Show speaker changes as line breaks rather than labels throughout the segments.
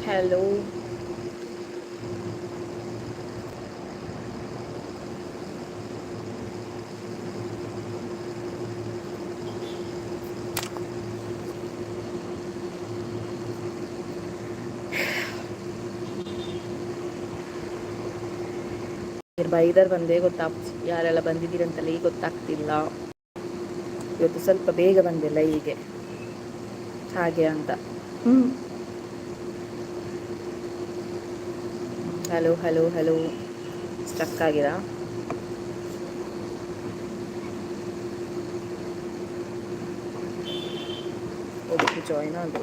Hello. ಬೈದರ್ ಬಂದೇ ಗೊತ್ತಾಗ್ತಿ, ಯಾರೆಲ್ಲ ಬಂದಿದ್ದೀರಂತಲೇ ಗೊತ್ತಾಗ್ತಿಲ್ಲ. ಇವತ್ತು ಸ್ವಲ್ಪ ಬೇಗ ಬಂದಿಲ್ಲ ಹೀಗೆ ಹಾಗೆ ಅಂತ. ಹಲೋ ಹಲೋ ಹಲೋ, ಸ್ಟಕ್ ಆಗಿದಾ? ಒಬ್ಬರು ಜಾಯ್ನ್ ಆಗು.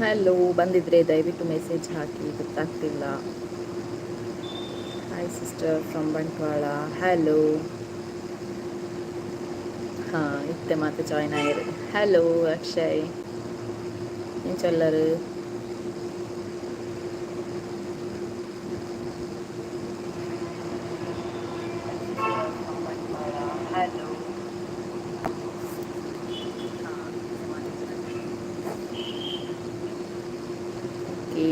ಹಲೋ, ಬಂದಿದ್ರೆ ದಯವಿಟ್ಟು ಮೆಸೇಜ್ ಹಾಕಿ, ಗೊತ್ತಾಗ್ತಿಲ್ಲ. Hi sister from Bantwal. Hello. ಹಾಂ, ಇತ್ತೆ ಮಾತ ಜಾಯ್ನ್ ಆಯಿರು. ಹಲೋ ಅಕ್ಷಯ್, ಎಂಚೊಲ್ಲರು? ಹಲೋ. ಓಕೆ,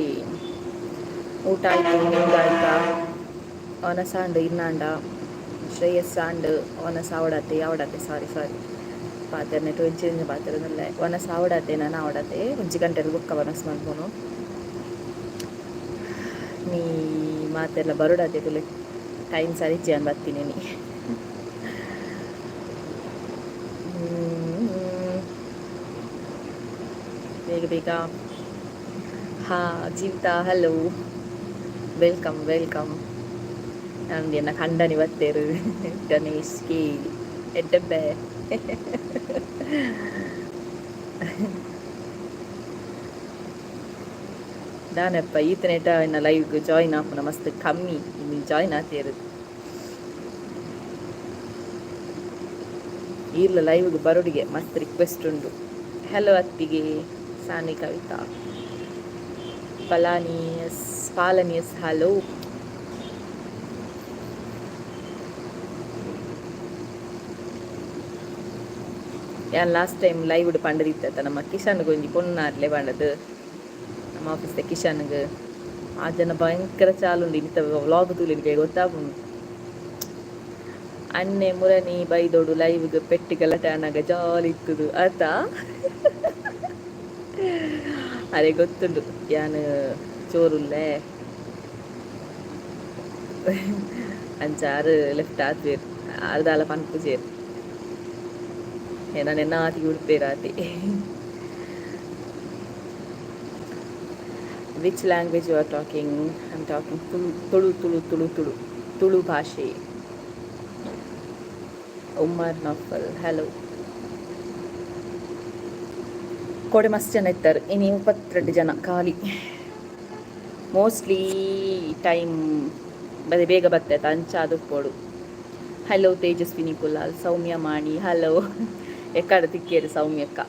ಊಟ ಆಯಿತು, ನಿಮ್ದು ಆಯ್ತಾ? ಅವನ ಸಾಂಡ್ ಇನ್ನಾಂಡ ಶ್ರೇಯಸ್ ಸಾಂಡ್ ಅವನ ಸಾವಡತೆ ಯಾವಡತೆ. ಸಾರಿ ಸಾರಿ, ಪಾತೆರ್ನೆ ಒಂಚಿ ಪಾತೆರನಲ್ಲ. ವನಸ್ ಆವಡತೆ, ನಾನು ಆವಡತೆ. 1 ಗಂಟೆ ಬೊಕ್ಕ ವನಸ್ ಮನ್ಪುನು. ನೀ ಮಾತೆಲ್ಲ ಬರೋಡಾತೆ ತುಲೆ, ಟೈಮ್ ಸರಿ ಅನ್ ಬರ್ತೀನಿ. ನೀ ಬೇಗ ಬೇಗ. ಹಾಂ ಜೀವಿತಾ, ಹಲೋ, welcome welcome. ನಂದು ಎನ್ನ ಕಂಡನಿ ಬತ್ತೇರು. ಗಣೇಶ್ ಕೆ ಎಡ್ಡಬ್ಬೆ. ದಾನಪ್ಪ, ಈತನೇಟ ಎನ್ನ ಲೈವ್ಗೆ ಜಾಯಿನ್ ಆಪುನ ಮಸ್ತ್ ಕಮ್ಮಿ, ಇನ್ನು ಜಾಯಿನ್ ಆತೇರು. ಈರ್ಲ ಲೈವ್ಗೆ ಬರೋಡಿಗೆ ಮಸ್ತ್ ರಿಕ್ವೆಸ್ಟ್ ಉಂಡು. ಹಲೋ ಅತ್ತಿಗೆ ಸಾನಿ ಕವಿತಾ ಪಲಾನಿಯಸ್ ಪಾಲನಿಯಸ್, ಹಲೋ. ಯಾನ್ ಲಾಸ್ಟ್ ಟೈಮ್ ಲೈವ್ ಪಂಡದಿತ್ತ, ನಮ್ಮ ಕಿಶನ್ಗೆ ಒಂಜಿ ಪೊಣ್ಣಾರ್ಲೆ ಪಂಡದು, ನಮ್ಮ ಆಫೀಸ್ದ ಕಿಶನ್ಗೆ. ಆ ಜನ ಭಯಂಕರ ಚಾಲುಂಡು. ಇಂತ ವ್ಲಾಗ್ ತೂಲಿನಿಗೆ ಗೊತ್ತಾಪುಂಡು. ಅನ್ನೆ ಮುರನಿ ಬೈದೋಡು ಲೈವ್ಗೆ ಪೆಟ್ಟಿ ಗಲಾಟೆ ಅನ್ನಾಗ ಜಾಲಿ ಇತ್ತದು ಆತ. ಅರೆ ಗೊತ್ತುಂಡು, ಯಾನ್ ಚೋರುಲ್ಲೆ ಅಂಚ ಆರು ಲೆಫ್ಟ್ ಆತ್ವೇರ್. ಅರ್ದಾಲ ಪನ್ಪುಜೇರ್. ನಾನು ಎನ್ನಾತಿ ಉಡ್ಪೇರಾತಿ. Which language you are talking? I am talking Tulu, Tulu, Tulu, Tulu, Tulu, Tulu ಭಾಷೆ. ಉಮರ್ ನಫಲ್, ಹಲೋ. ಕೋಡೆ ಮಸ್ತ್ ಜನ ಇತ್ತಾರೆ, ಇನ್ನು 32 ಜನ ಖಾಲಿ. ಮೋಸ್ಟ್ಲಿ ಟೈಮ್ ಬದೇ ಬೇಗ ಬರ್ತೈತೆ, ಅಂಚ ಅದು. ಹಲೋ ತೇಜಸ್ವಿನಿ ಕುಲಾಲ್, ಸೌಮ್ಯ ಮಾಣಿ, ಹಲೋ. ಎಕ್ಕಡ ತಿಕ್ಕೇರು ಸೌಮ್ಯಕ್ಕ?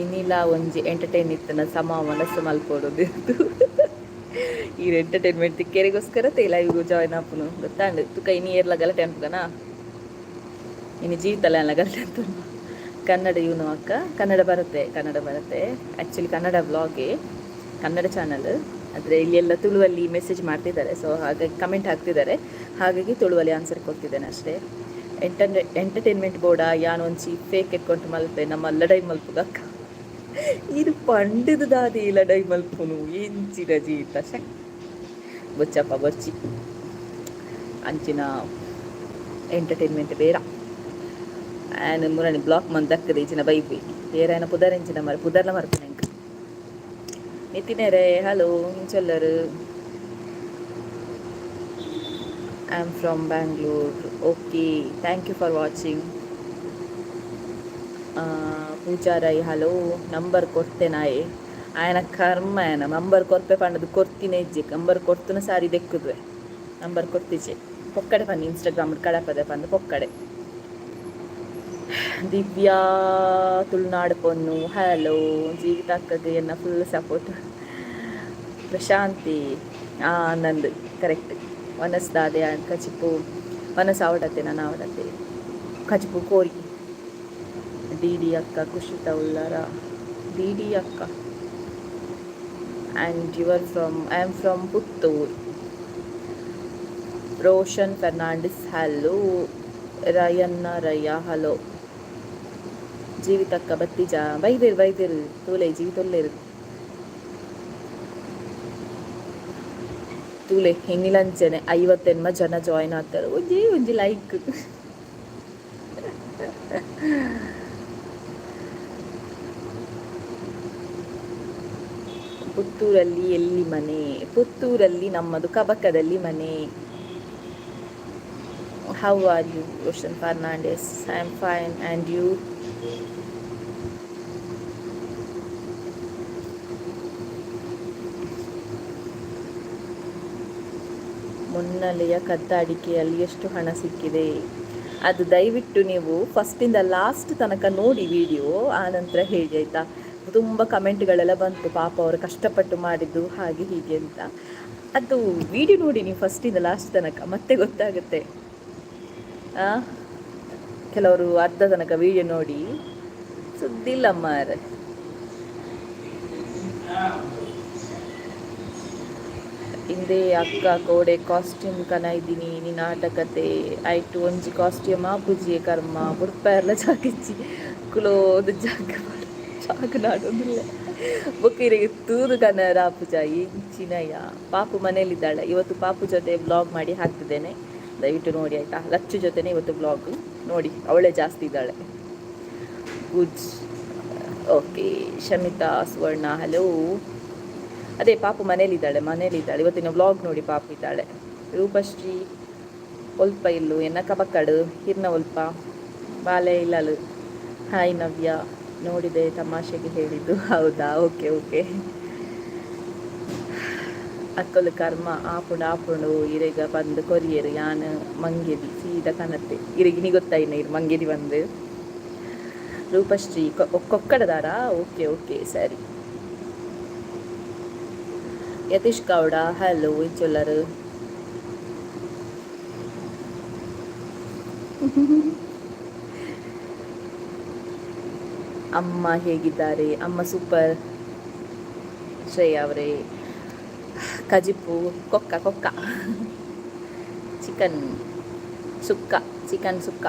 ಇನ್ನಿಲ್ಲ, ಒಂಜಿ ಎಂಟರ್ಟೈನ್ ಇತ್ತನ ಸಮ ಮನಸ್ಸು ಮಲ್ಪೊಡು. ಈ ಎಂಟರ್ಟೈನ್ಮೆಂಟ್ ತಿಕ್ಕೇರಿಗೋಸ್ಕರ ತೇ ಲೈವ್ಗೆ ಜಾಯ್ನ್ ಆಪುನು ಗೊತ್ತಾಂಡು. ತುಕ ಇನಿ ಏರ್ಲ ಗಲಾಟೆ ಅನ್ಪುಗನಾ? ಇನ್ನು ಜೀವಿತಲ್ಲ ಅಲ್ಲ ಗಲಾಟೆ ಅಂತ. ಕನ್ನಡ ಇವನು ಅಕ್ಕ, ಕನ್ನಡ ಬರುತ್ತೆ, ಕನ್ನಡ ಬರುತ್ತೆ. ಆ್ಯಕ್ಚುಲಿ ಕನ್ನಡ ವ್ಲಾಗೆ, ಕನ್ನಡ ಚಾನಲ್. ಆದರೆ ಇಲ್ಲಿ ಎಲ್ಲ ತುಳುವಲ್ಲಿ ಮೆಸೇಜ್ ಮಾಡ್ತಿದ್ದಾರೆ, ಸೊ ಹಾಗಾಗಿ ಕಮೆಂಟ್ ಹಾಕ್ತಿದ್ದಾರೆ, ಹಾಗಾಗಿ ತುಳುವಲ್ಲಿ ಆನ್ಸರ್ ಕೊಡ್ತಿದ್ದೇನೆ ಅಷ್ಟೇ. ಎಂಟರ್ಟೈನ್ಮೆಂಟ್ ಬೋರ್ಡ ಯಾನ್ ಒಂಚಿ ಫೇಕ್ ಅಕೌಂಟ್ ಮಲ್ಪೆ, ನಮ್ಮ ಲಡೈ ಮಲ್ಪುಗಕ್ಕ. ಇದು ಪಂಡದ ದಾದಿ ಲಡೈ ಮಲ್ಪುನು ಎಂಚಿನ ಜೀತ ಶಕ್. ಬೊಚ್ಚಪ್ಪ ಬೊಚ್ಚಿ, ಅಂಚಿನ ಎಂಟರ್ಟೈನ್ಮೆಂಟ್ ಬೇಡ. ಆ್ಯನ್ ಮುರಣಿ ಬ್ಲಾಕ್ ಮಂತ್ ದಕ್ಕದ ಇಂಚಿನ ಬೈಪಿ ಏರಾಯನ ಪುದರ್ ಎಂಚಿನ ಮರ ಪುದರ್ಲ ಮರ್ಪಿನ ಎಂಕ್. ನಿತಿನೇರೆ, hello, ಇಂಚೊಲ್ಲರು? I am from Bangalore. Okay, thank you for watching. Pooja Rai, hello. Number ಕೊಡ್ತೇನಾಯೆ? ಆಯನ ಕರ್ಮ, ಆಯನ ನಂಬರ್ ಕೊರ್ಪೆ ಪಂಡದು ಕೊರ್ತಿನ ಇಜ್ಜೆ. ನಂಬರ್ ಕೊಡ್ತುನ ಸಾರಿ ದೆಕ್ಕುದುವೆ. ನಂಬರ್ ಕೊರ್ತಿಜೆ, ಪೊಕ್ಕಡೆ ಪನ್ನಿ. ಇನ್ಸ್ಟಾಗ್ರಾಮ್ ಕಡಪದೆ ಪಂದು ಪೊಕ್ಕಡೆ. ದಿವ್ಯಾ ತುಳುನಾಡು ಪೊನ್ನು, ಹಲೋ. ಜೀವಿತ ಅಕ್ಕಗೆ ಎನ್ನ ಫುಲ್ ಸಪೋರ್ಟ್. ಪ್ರಶಾಂತಿ ನಂದು ಕರೆಕ್ಟ್. ವನಸ್ ದಾದೆ ಕಚಿಪು ವನಸ್ ಆವಡತ್ತೆ, ನಾನು ಆವಡತ್ತೆ ಕಚಿಪು ಕೋರಿ. ಡಿ ಡಿ ಅಕ್ಕ ಕುಶಿತ ಉಲ್ಲಾರ. ಡಿ ಡಿ ಅಕ್ಕ, and you are from? I am from Puttur. Roshan Fernandes, hello. Rayanna Rayya, hello. ಜೀವಿತಕ್ಕ ಬತ್ತಿಜ? ಬೈದೇರು ಬೈದೇರು ತೂಲೆ ಜೀವಿತೊಲ್ಲೇರು ತೂಲೆ. ಹೆಂಗಿಲಂಚನೆ 58 ಜನ ಜಾಯಿನ್ ಆಗ್ತಾರೆ. ಒಂಜಿ ಒಂಜಿ ಲೈಕ್. ಪುತ್ತೂರಲ್ಲಿ ಎಲ್ಲಿ ಮನೆ? ಪುತ್ತೂರಲ್ಲಿ ನಮ್ಮದು ಕಬಕದಲ್ಲಿ ಮನೆ. How are you, Roshan Fernandes? I am fine, and you? ಮುನ್ನೆಲೆಯ ಕದ್ದ ಅಡಿಕೆಯಲ್ಲಿ ಎಷ್ಟು ಹಣ ಸಿಕ್ಕಿದೆ? ಅದು ದಯವಿಟ್ಟು ನೀವು ಫಸ್ಟಿಂದ ಲಾಸ್ಟ್ ತನಕ ನೋಡಿ ವಿಡಿಯೋ, ಆ ನಂತರ ಹೇಳಿ, ಆಯಿತಾ? ತುಂಬ ಕಮೆಂಟ್ಗಳೆಲ್ಲ ಬಂತು, ಪಾಪ ಅವರು ಕಷ್ಟಪಟ್ಟು ಮಾಡಿದ್ದು, ಹಾಗೆ ಹೀಗೆ ಅಂತ. ಅದು ವಿಡಿಯೋ ನೋಡಿ ನೀವು ಫಸ್ಟಿಂದ ಲಾಸ್ಟ್ ತನಕ, ಮತ್ತೆ ಗೊತ್ತಾಗುತ್ತೆ. ಕೆಲವರು ಅರ್ಧ ತನಕ ವಿಡಿಯೋ ನೋಡಿ ಸುದ್ದಿಲ್ಲ ಮಾರ್ರೆ. ಹಿಂದೆ ಅಕ್ಕ ಕೋಡೆ ಕಾಸ್ಟ್ಯೂಮ್ ಕನ ಇದ್ದೀನಿ ನಿನ್ನ ಆಟಕತೆ ಆಯ್ತು. ಒಂಜಿ ಕಾಸ್ಟ್ಯೂಮ್ ಆಪುಜಿಯೇ ಕರ್ಮ ಬುಡ್ಪಾರ್ಲ ಜಾಗಿಜ್ಜಿ ಕುಲೋದು ಜಾಗ ಜಾಗ ನಾಡೊಂದಿಲ್ಲ. ಬೊಕ್ಕ ಇರೆಗ್ ತೂದು ಕನರ ಆಪುಜ ಎಂಚಿನಯ. ಪಾಪು ಮನೇಲಿದ್ದಾಳೆ. ಇವತ್ತು ಪಾಪು ಜೊತೆ ಬ್ಲಾಗ್ ಮಾಡಿ ಹಾಕ್ತಿದ್ದೇನೆ, ದಯವಿಟ್ಟು ನೋಡಿ, ಆಯಿತಾ? ಲಚ್ಚು ಜೊತೆನೇ ಇವತ್ತು ಬ್ಲಾಗ್ ನೋಡಿ, ಅವಳೇ ಜಾಸ್ತಿ ಇದ್ದಾಳೆ. ಗುಡ್. ಓಕೆ, ಶಮಿತಾ ಸುವರ್ಣ, ಹಲೋ. ಅದೇ ಪಾಪು ಮನೇಲಿದ್ದಾಳೆ, ಮನೇಲಿದ್ದಾಳೆ. ಇವತ್ತಿನ ವ್ಲಾಗ್ ನೋಡಿ, ಪಾಪು ಇದ್ದಾಳೆ. ರೂಪಶ್ರೀ ಒಲ್ಪ ಇಲ್ಲು ಎನ್ನ ಕಬಕ್ಕಡು ಹಿರ್ನ ಒಲ್ಪ ಬಾಲೆ ಇಲ್ಲಲು. ಹಾಯ್ ನವ್ಯ, ನೋಡಿದೆ, ತಮಾಷೆಗೆ ಹೇಳಿದ್ದು. ಹೌದಾ? Okay okay. ಅಕ್ಕಲು ಕರ್ಮ ಆಪುಂಡು ಆಪುಂಡು. ಇರೆಗ ಬಂದು ಕೊರಿಯರು ಯಾನ್ ಮಂಗೆದಿ ಸೀದಾ ಕನತ್ತೆ. ಇರೆಗಿನಿ ಗೊತ್ತಾಯಿನ ಇರು ಮಂಗೆದಿ ಬಂದು. ರೂಪಶ್ರೀ ಕೊಕ್ಕಡದಾರಾ? ಓಕೆ ಓಕೆ, ಸರಿ. ಯತೀಶ್ ಗೌಡ, ಹಲೋ. ಚೊಲ್ಲರು ಅಮ್ಮ ಹೇಗಿದ್ದಾರೆ? ಅಮ್ಮ ಸೂಪರ್. ಶ್ರೇಯ ಅವರೇ, ಕಜಿಪು ಕೊಕ್ಕ ಕೊಕ್ಕ ಚಿಕನ್ ಸುಕ್ಕ, ಚಿಕನ್ ಸುಕ್ಕ.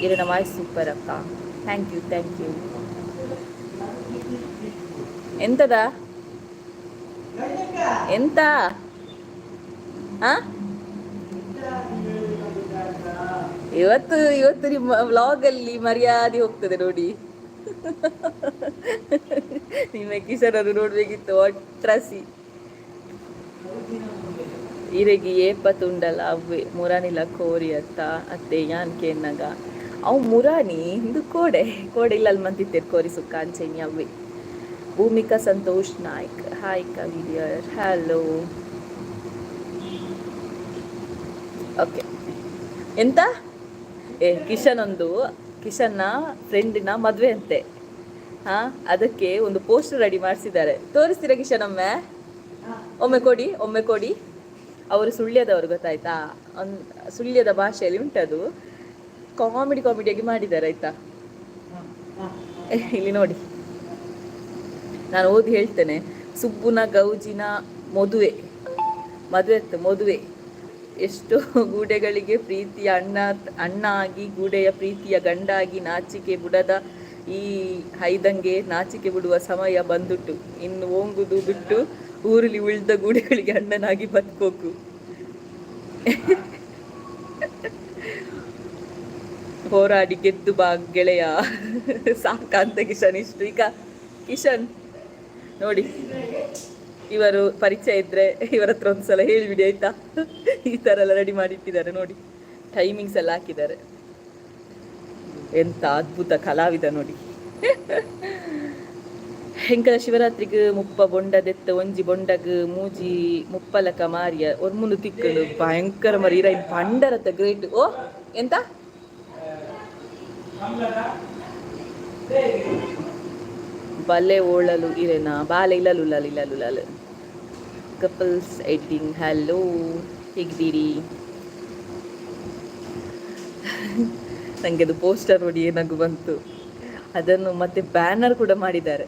ಇರನ ವಾಯ್ಸ್ ಸೂಪರ್ ಅಕ್ಕ. Thank you, thank you. ಎಂತದ? ಎಂತ? ಆ ಇವತ್ತು ಇವತ್ತು ನಿಮ್ಮ ವ್ಲಾಗ್ ಅಲ್ಲಿ ಮರ್ಯಾದೆ ಹೋಗ್ತದೆ ನೋಡಿ. ನಿಮ್ಮ ಕಿಶನ್ ನೋಡ್ಬೇಕಿತ್ತು ಒಟ್ರಸಿ. ಇರೆಗಿ ಏಪ ತುಂಡಲ ಅವ್ವೆ ಮುರಾನಿಲ ಕೋರಿ ಅತ್ತ ಅತ್ತೆ ಯಾನ್ ಕೇನ್ನಗ ಅವು ಮುರಾನಿ ಇಂದು ಕೋಡೆ ಕೋಡೆ ಇಲ್ಲ ಅಲ್ಲಿ ಮಂತಿತ್ತೇರು ಕೋರಿ ಸುಕ್ಕ ಅಂಚೆನಿ ಅವ್ವೆ. ಭೂಮಿಕಾ ಸಂತೋಷ್ ನಾಯ್ಕ್, ಹಾಯ್ ಕವಿಡಿಯರ್, ಹಲೋ. ಓಕೆ, ಎಂತ? ಏ ಕಿಶನ್ ಒಂದು ಕಿಶನ್ನ ಫ್ರೆಂಡಿನ ಮದುವೆ ಅಂತೆ. ಹಾಂ, ಅದಕ್ಕೆ ಒಂದು ಪೋಸ್ಟರ್ ರೆಡಿ ಮಾಡಿಸಿದ್ದಾರೆ. ತೋರಿಸ್ತೀರಾ ಕಿಶನ್? ಒಮ್ಮೆ ಒಮ್ಮೆ ಕೊಡಿ, ಒಮ್ಮೆ ಕೊಡಿ. ಅವರು ಸುಳ್ಯದವರು, ಗೊತ್ತಾಯ್ತಾ? ಒಂದು ಸುಳ್ಯದ ಭಾಷೆಯಲ್ಲಿ ಉಂಟದು. ಕಾಮಿಡಿ ಕಾಮಿಡಿಯಾಗಿ ಮಾಡಿದ್ದಾರೆ, ಆಯ್ತಾ? ಇಲ್ಲಿ ನೋಡಿ, ನಾನು ಓದಿ ಹೇಳ್ತೇನೆ. ಸುಬ್ಬುನ ಗೌಜಿನ ಮದುವೆ, ಮದುವೆ ಇತ್ತು ಮದುವೆ. ಎಷ್ಟು ಗೂಡೆಗಳಿಗೆ ಪ್ರೀತಿಯ ಅಣ್ಣ ಅಣ್ಣ ಆಗಿ, ಗೂಡೆಯ ಪ್ರೀತಿಯ ಗಂಡಾಗಿ ನಾಚಿಕೆ ಬುಡದ ಈ ಹೈದಂಗೆ ನಾಚಿಕೆ ಬಿಡುವ ಸಮಯ ಬಂದುಟ್ಟು. ಇನ್ನು ಓಂಗುದು ಬಿಟ್ಟು ಊರಲ್ಲಿ ಉಳಿದ ಗೂಡೆಗಳಿಗೆ ಅಣ್ಣನಾಗಿ ಬದುಕೋಕು. ಹೋರಾಡಿ ಗೆದ್ದು ಬಾ ಗೆಳೆಯ. ಸಾಕಂತ ಕಿಶನ್ ಇಷ್ಟು. ಈಗ ಕಿಶನ್ ನೋಡಿ, ಇವರು ಪರಿಚಯ ಇದ್ರೆ ಇವರ ಹತ್ರ ಒಂದ್ಸಲ ಹೇಳಿಬಿಡಿ, ಆಯ್ತಾ? ಈ ಥರ ಎಲ್ಲ ರೆಡಿ ಮಾಡಿಟ್ಟಿದ್ದಾರೆ ನೋಡಿ, ಟೈಮಿಂಗ್ಸ್ ಎಲ್ಲ ಹಾಕಿದ್ದಾರೆ. ಎಂತ ಅದ್ಭುತ ಕಲಾವಿದ ನೋಡಿ. ಹೆಂಕಲ ಶಿವರಾತ್ರಿಗೆ 30 ಬೊಂಡದೆತ್ತ ಒಂಜಿ ಬೊಂಡಗ್ ಮೂಜಿ ಮುಪ್ಪಲಕ ಮಾರಿಯ ಒರ್ಮುಂದು ತಿಕ್ಕಲು ಭಯಂಕರ ಮರಿ ಇರ ಪಂಡರತ್ತ ಗ್ರೇಟ್. ಓ ಎಂತ? ಬಲೆ ಓಳಲು ಇರೆನ ಬಾಲೆ ಇಲ್ಲಲು ಉಲ್ಲಲು ಇಲ್ಲಲು ಉಲ್ಲಲು. ಕಪಲ್ಸ್ ಎಡಿಟಿಂಗ್, ಹಲೋ, ಹೇಗಿದ್ದೀರಿ? ನನಗೆ ಅದು ಪೋಸ್ಟರ್ ನೋಡಿ ಏನಾಗು ಬಂತು. ಅದನ್ನು ಮತ್ತೆ ಬ್ಯಾನರ್ ಕೂಡ ಮಾಡಿದ್ದಾರೆ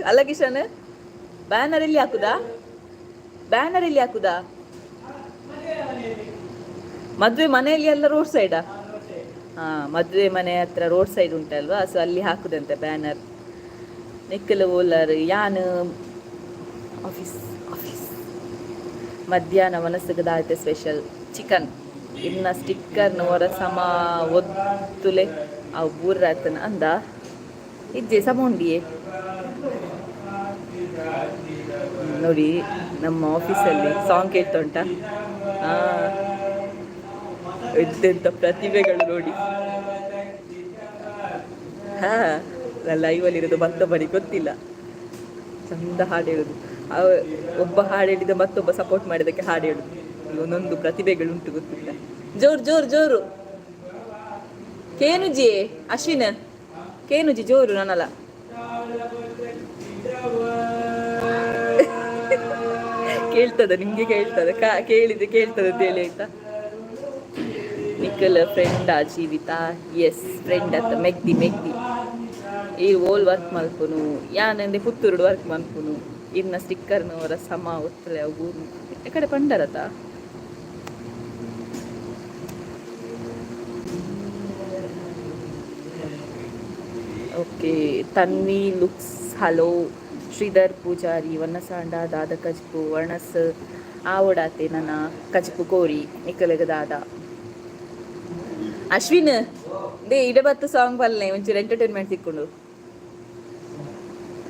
ಅಲ್ಲ ಕಿಶನ್? ಬ್ಯಾನರ್ ಎಲ್ಲಿ ಹಾಕುದಾ? ಬ್ಯಾನರ್ ಎಲ್ಲಿ ಹಾಕುದಾ? ಮದುವೆ ಮನೆಯಲ್ಲಿ ಅಲ್ಲ, ರೋಡ್ ಸೈಡಾ? ಹಾ, ಮದುವೆ ಮನೆ ಹತ್ರ ರೋಡ್ ಸೈಡ್ ಉಂಟಲ್ವಾ, ಸೊ ಅಲ್ಲಿ ಹಾಕುದಂತೆ ಬ್ಯಾನರ್. ನಿಕ್ಕಲು ಓಲಾರ್? ಯಾನ್ ಆಫೀಸ್ ಆಫೀಸ್. ಮಧ್ಯಾಹ್ನ ವನಸುಗದಾಯ್ತೆ ಸ್ಪೆಷಲ್? ಚಿಕನ್. ಇನ್ನ ಸ್ಟಿಕ್ಕರ್ ಹೊರ ಸಮ ಒತ್ತುಲೆ ಅವು ಬೂರ್ರಾತನ ಅಂದ ಇಜ್ಜೆ ಸಮ ಉಂಡಿಯೇ. ನೋಡಿ, ನಮ್ಮ ಆಫೀಸಲ್ಲಿ ಸಾಂಗ್ ಕೇಳ್ತಾ ಉಂಟಾ? ಎಂತೆಂಥ ಪ್ರತಿಭೆಗಳು ನೋಡಿ. ಹಾ, ನಾನು ಲೈವಲ್ಲಿರೋದು ಮತ್ತೊಬ್ಬರಿಗೆ ಗೊತ್ತಿಲ್ಲ. ಚಂದ ಹಾಡು ಹೇಳುದು. ಒಬ್ಬ ಹಾಡು ಹೇಳಿದ, ಮತ್ತೊಬ್ಬ ಸಪೋರ್ಟ್ ಮಾಡಿದಕ್ಕೆ ಹಾಡು ಹೇಳುದು. ಒಂದೊಂದು ಪ್ರತಿಭೆಗಳುಂಟು, ಗೊತ್ತಿಲ್ಲ. ಜೋರು ಜೋರು ಜೋರು ಕೇನುಜಿ, ಅಶ್ವಿನ್ ಕೇನುಜಿ, ಜೋರು ನಾನಲ್ಲ. ಕೇಳ್ತದ ನಿಮ್ಗೆ? ಕೇಳ್ತದ? ಕೇಳಿದ್ರೆ ಕೇಳ್ತದ ಅಂತ ಹೇಳಿ, ಆಯ್ತಾ? ನಿಖಲ್ ಫ್ರೆಂಡ್ ಜೀವಿತ? ಎಸ್, ಫ್ರೆಂಡ್ ಅತ್ತ. ಮೆಗ್ದಿ ಮೆಗ್ದಿ. ಈ ಓಲ್ ವರ್ಕ್ ಮಲ್ಪುನು? ಯಾನಂದೆ ಪುತ್ತೂರುಡು ವರ್ಕ್ ಮಲ್ಪುನು. ಇನ್ನ ಸ್ಟಿಕ್ಕರ್ನವರ ಸಮ ಒತ್ತಲೆ ಅವು ಕಡೆ ಪಂಡರತ. Okay, Tanvi looks, hello. Sridhar Poojary, ವನ್ನಸಾಂಡ ದಾದ ಕಜ್ಪು ವರ್ಣಸ್ ಆವಡಾತೆ? ನನ್ನ ಕಜ್ಪು ಕೋರಿ ನಿಕಲೆಗ ದಾದ? ಅಶ್ವಿನ್ they ಇಡ ಬತ್ತು ಸಾಂಗ್ ಬಲ್ಲೆ, ಒಂಚೂರು ಎಂಟರ್ಟೈನ್ಮೆಂಟ್ ಸಿಕ್ಕೊಂಡು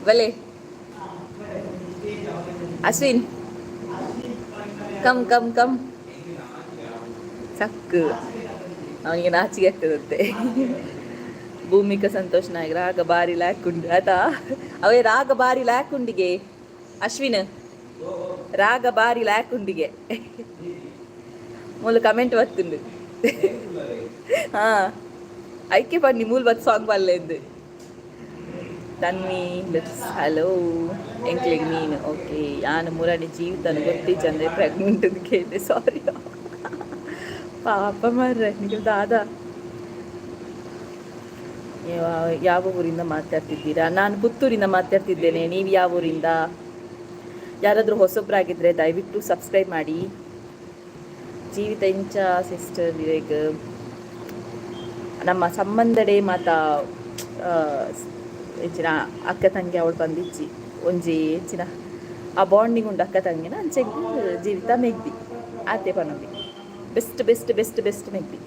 ಬಲೆ. Ashwin, come come come. ಸಕ್, ಅವನಿಗೆ ನಾಚಿಕೆ ಆಗ್ತದಂತೆ. ಭೂಮಿಕಾ ಸಂತೋಷ್ ನಾಯಕ್, ರಾಗ ಬಾರಿ ಲ್ಯಾಕುಂಡು ಆತಾ? ಅವೇ ರಾಗ ಬಾರಿ ಲ್ಯಾಕುಂಡಿಗೆ. ಅಶ್ವಿನ್, ರಾಗ ಬಾರಿ ಲ್ಯಾಕುಂಡಿಗೆ. ಮೂಲ ಕಮೆಂಟ್ ಬತ್ತುಂಡು. ಹಾ, ಐಕೆ ಬನ್ನಿ ಮೂಲ ಬತ್ ಸಾಂಗ್ ಬಲ್ಲೆಂದು. Tanvi lips, hello. ಎಂಕ್ಲೆಗ್ ನೀನು? ಓಕೆ. ಯಾನು ಮುರಣಿ ಜೀವಿತನ ಗೊತ್ತಿಜ್ಜಂದ್ರೆ ಪ್ರೆಗ್ನೆಂಟ್ ಅಂತ ಕೇಳಿದೆ, ಸಾರಿ. ಪಾಪ ಮಾರ್ರೆ ನಿಖಿಲ್ ದಾದಾ. ಯಾವ ಊರಿಂದ ಮಾತಾಡ್ತಿದ್ದೀರಾ? ನಾನು ಪುತ್ತೂರಿಂದ ಮಾತಾಡ್ತಿದ್ದೇನೆ. ನೀವು ಯಾವ ಊರಿಂದ? ಯಾರಾದರೂ ಹೊಸೊಬ್ಬರಾಗಿದ್ದರೆ ದಯವಿಟ್ಟು ಸಬ್ಸ್ಕ್ರೈಬ್ ಮಾಡಿ. ಜೀವಿತ ಇಂಚ ಸಿಸ್ಟರ್ ವಿವೇಕ್? ನಮ್ಮ ಸಂಬಂಧಡೆ ಮಾತ ಎಂಚಿನ ಅಕ್ಕ ತಂಗಿ ಅವಳು ಬಂದಿಜ್ಜಿ. ಒಂಜಿ ಎಂಚಿನ ಆ ಬಾಂಡಿಂಗ್ ಉಂಡು ಅಕ್ಕ ತಂಗಿನ. ಅಂಚೆಗ್ ಜೀವಿತ ಮೆಗ್ದಿ ಆತೆ ಪನೊಲಿ. ಬೆಸ್ಟ್ ಬೆಸ್ಟ್ ಬೆಸ್ಟ್ ಬೆಸ್ಟ್ ಮೆಗ್ದಿ.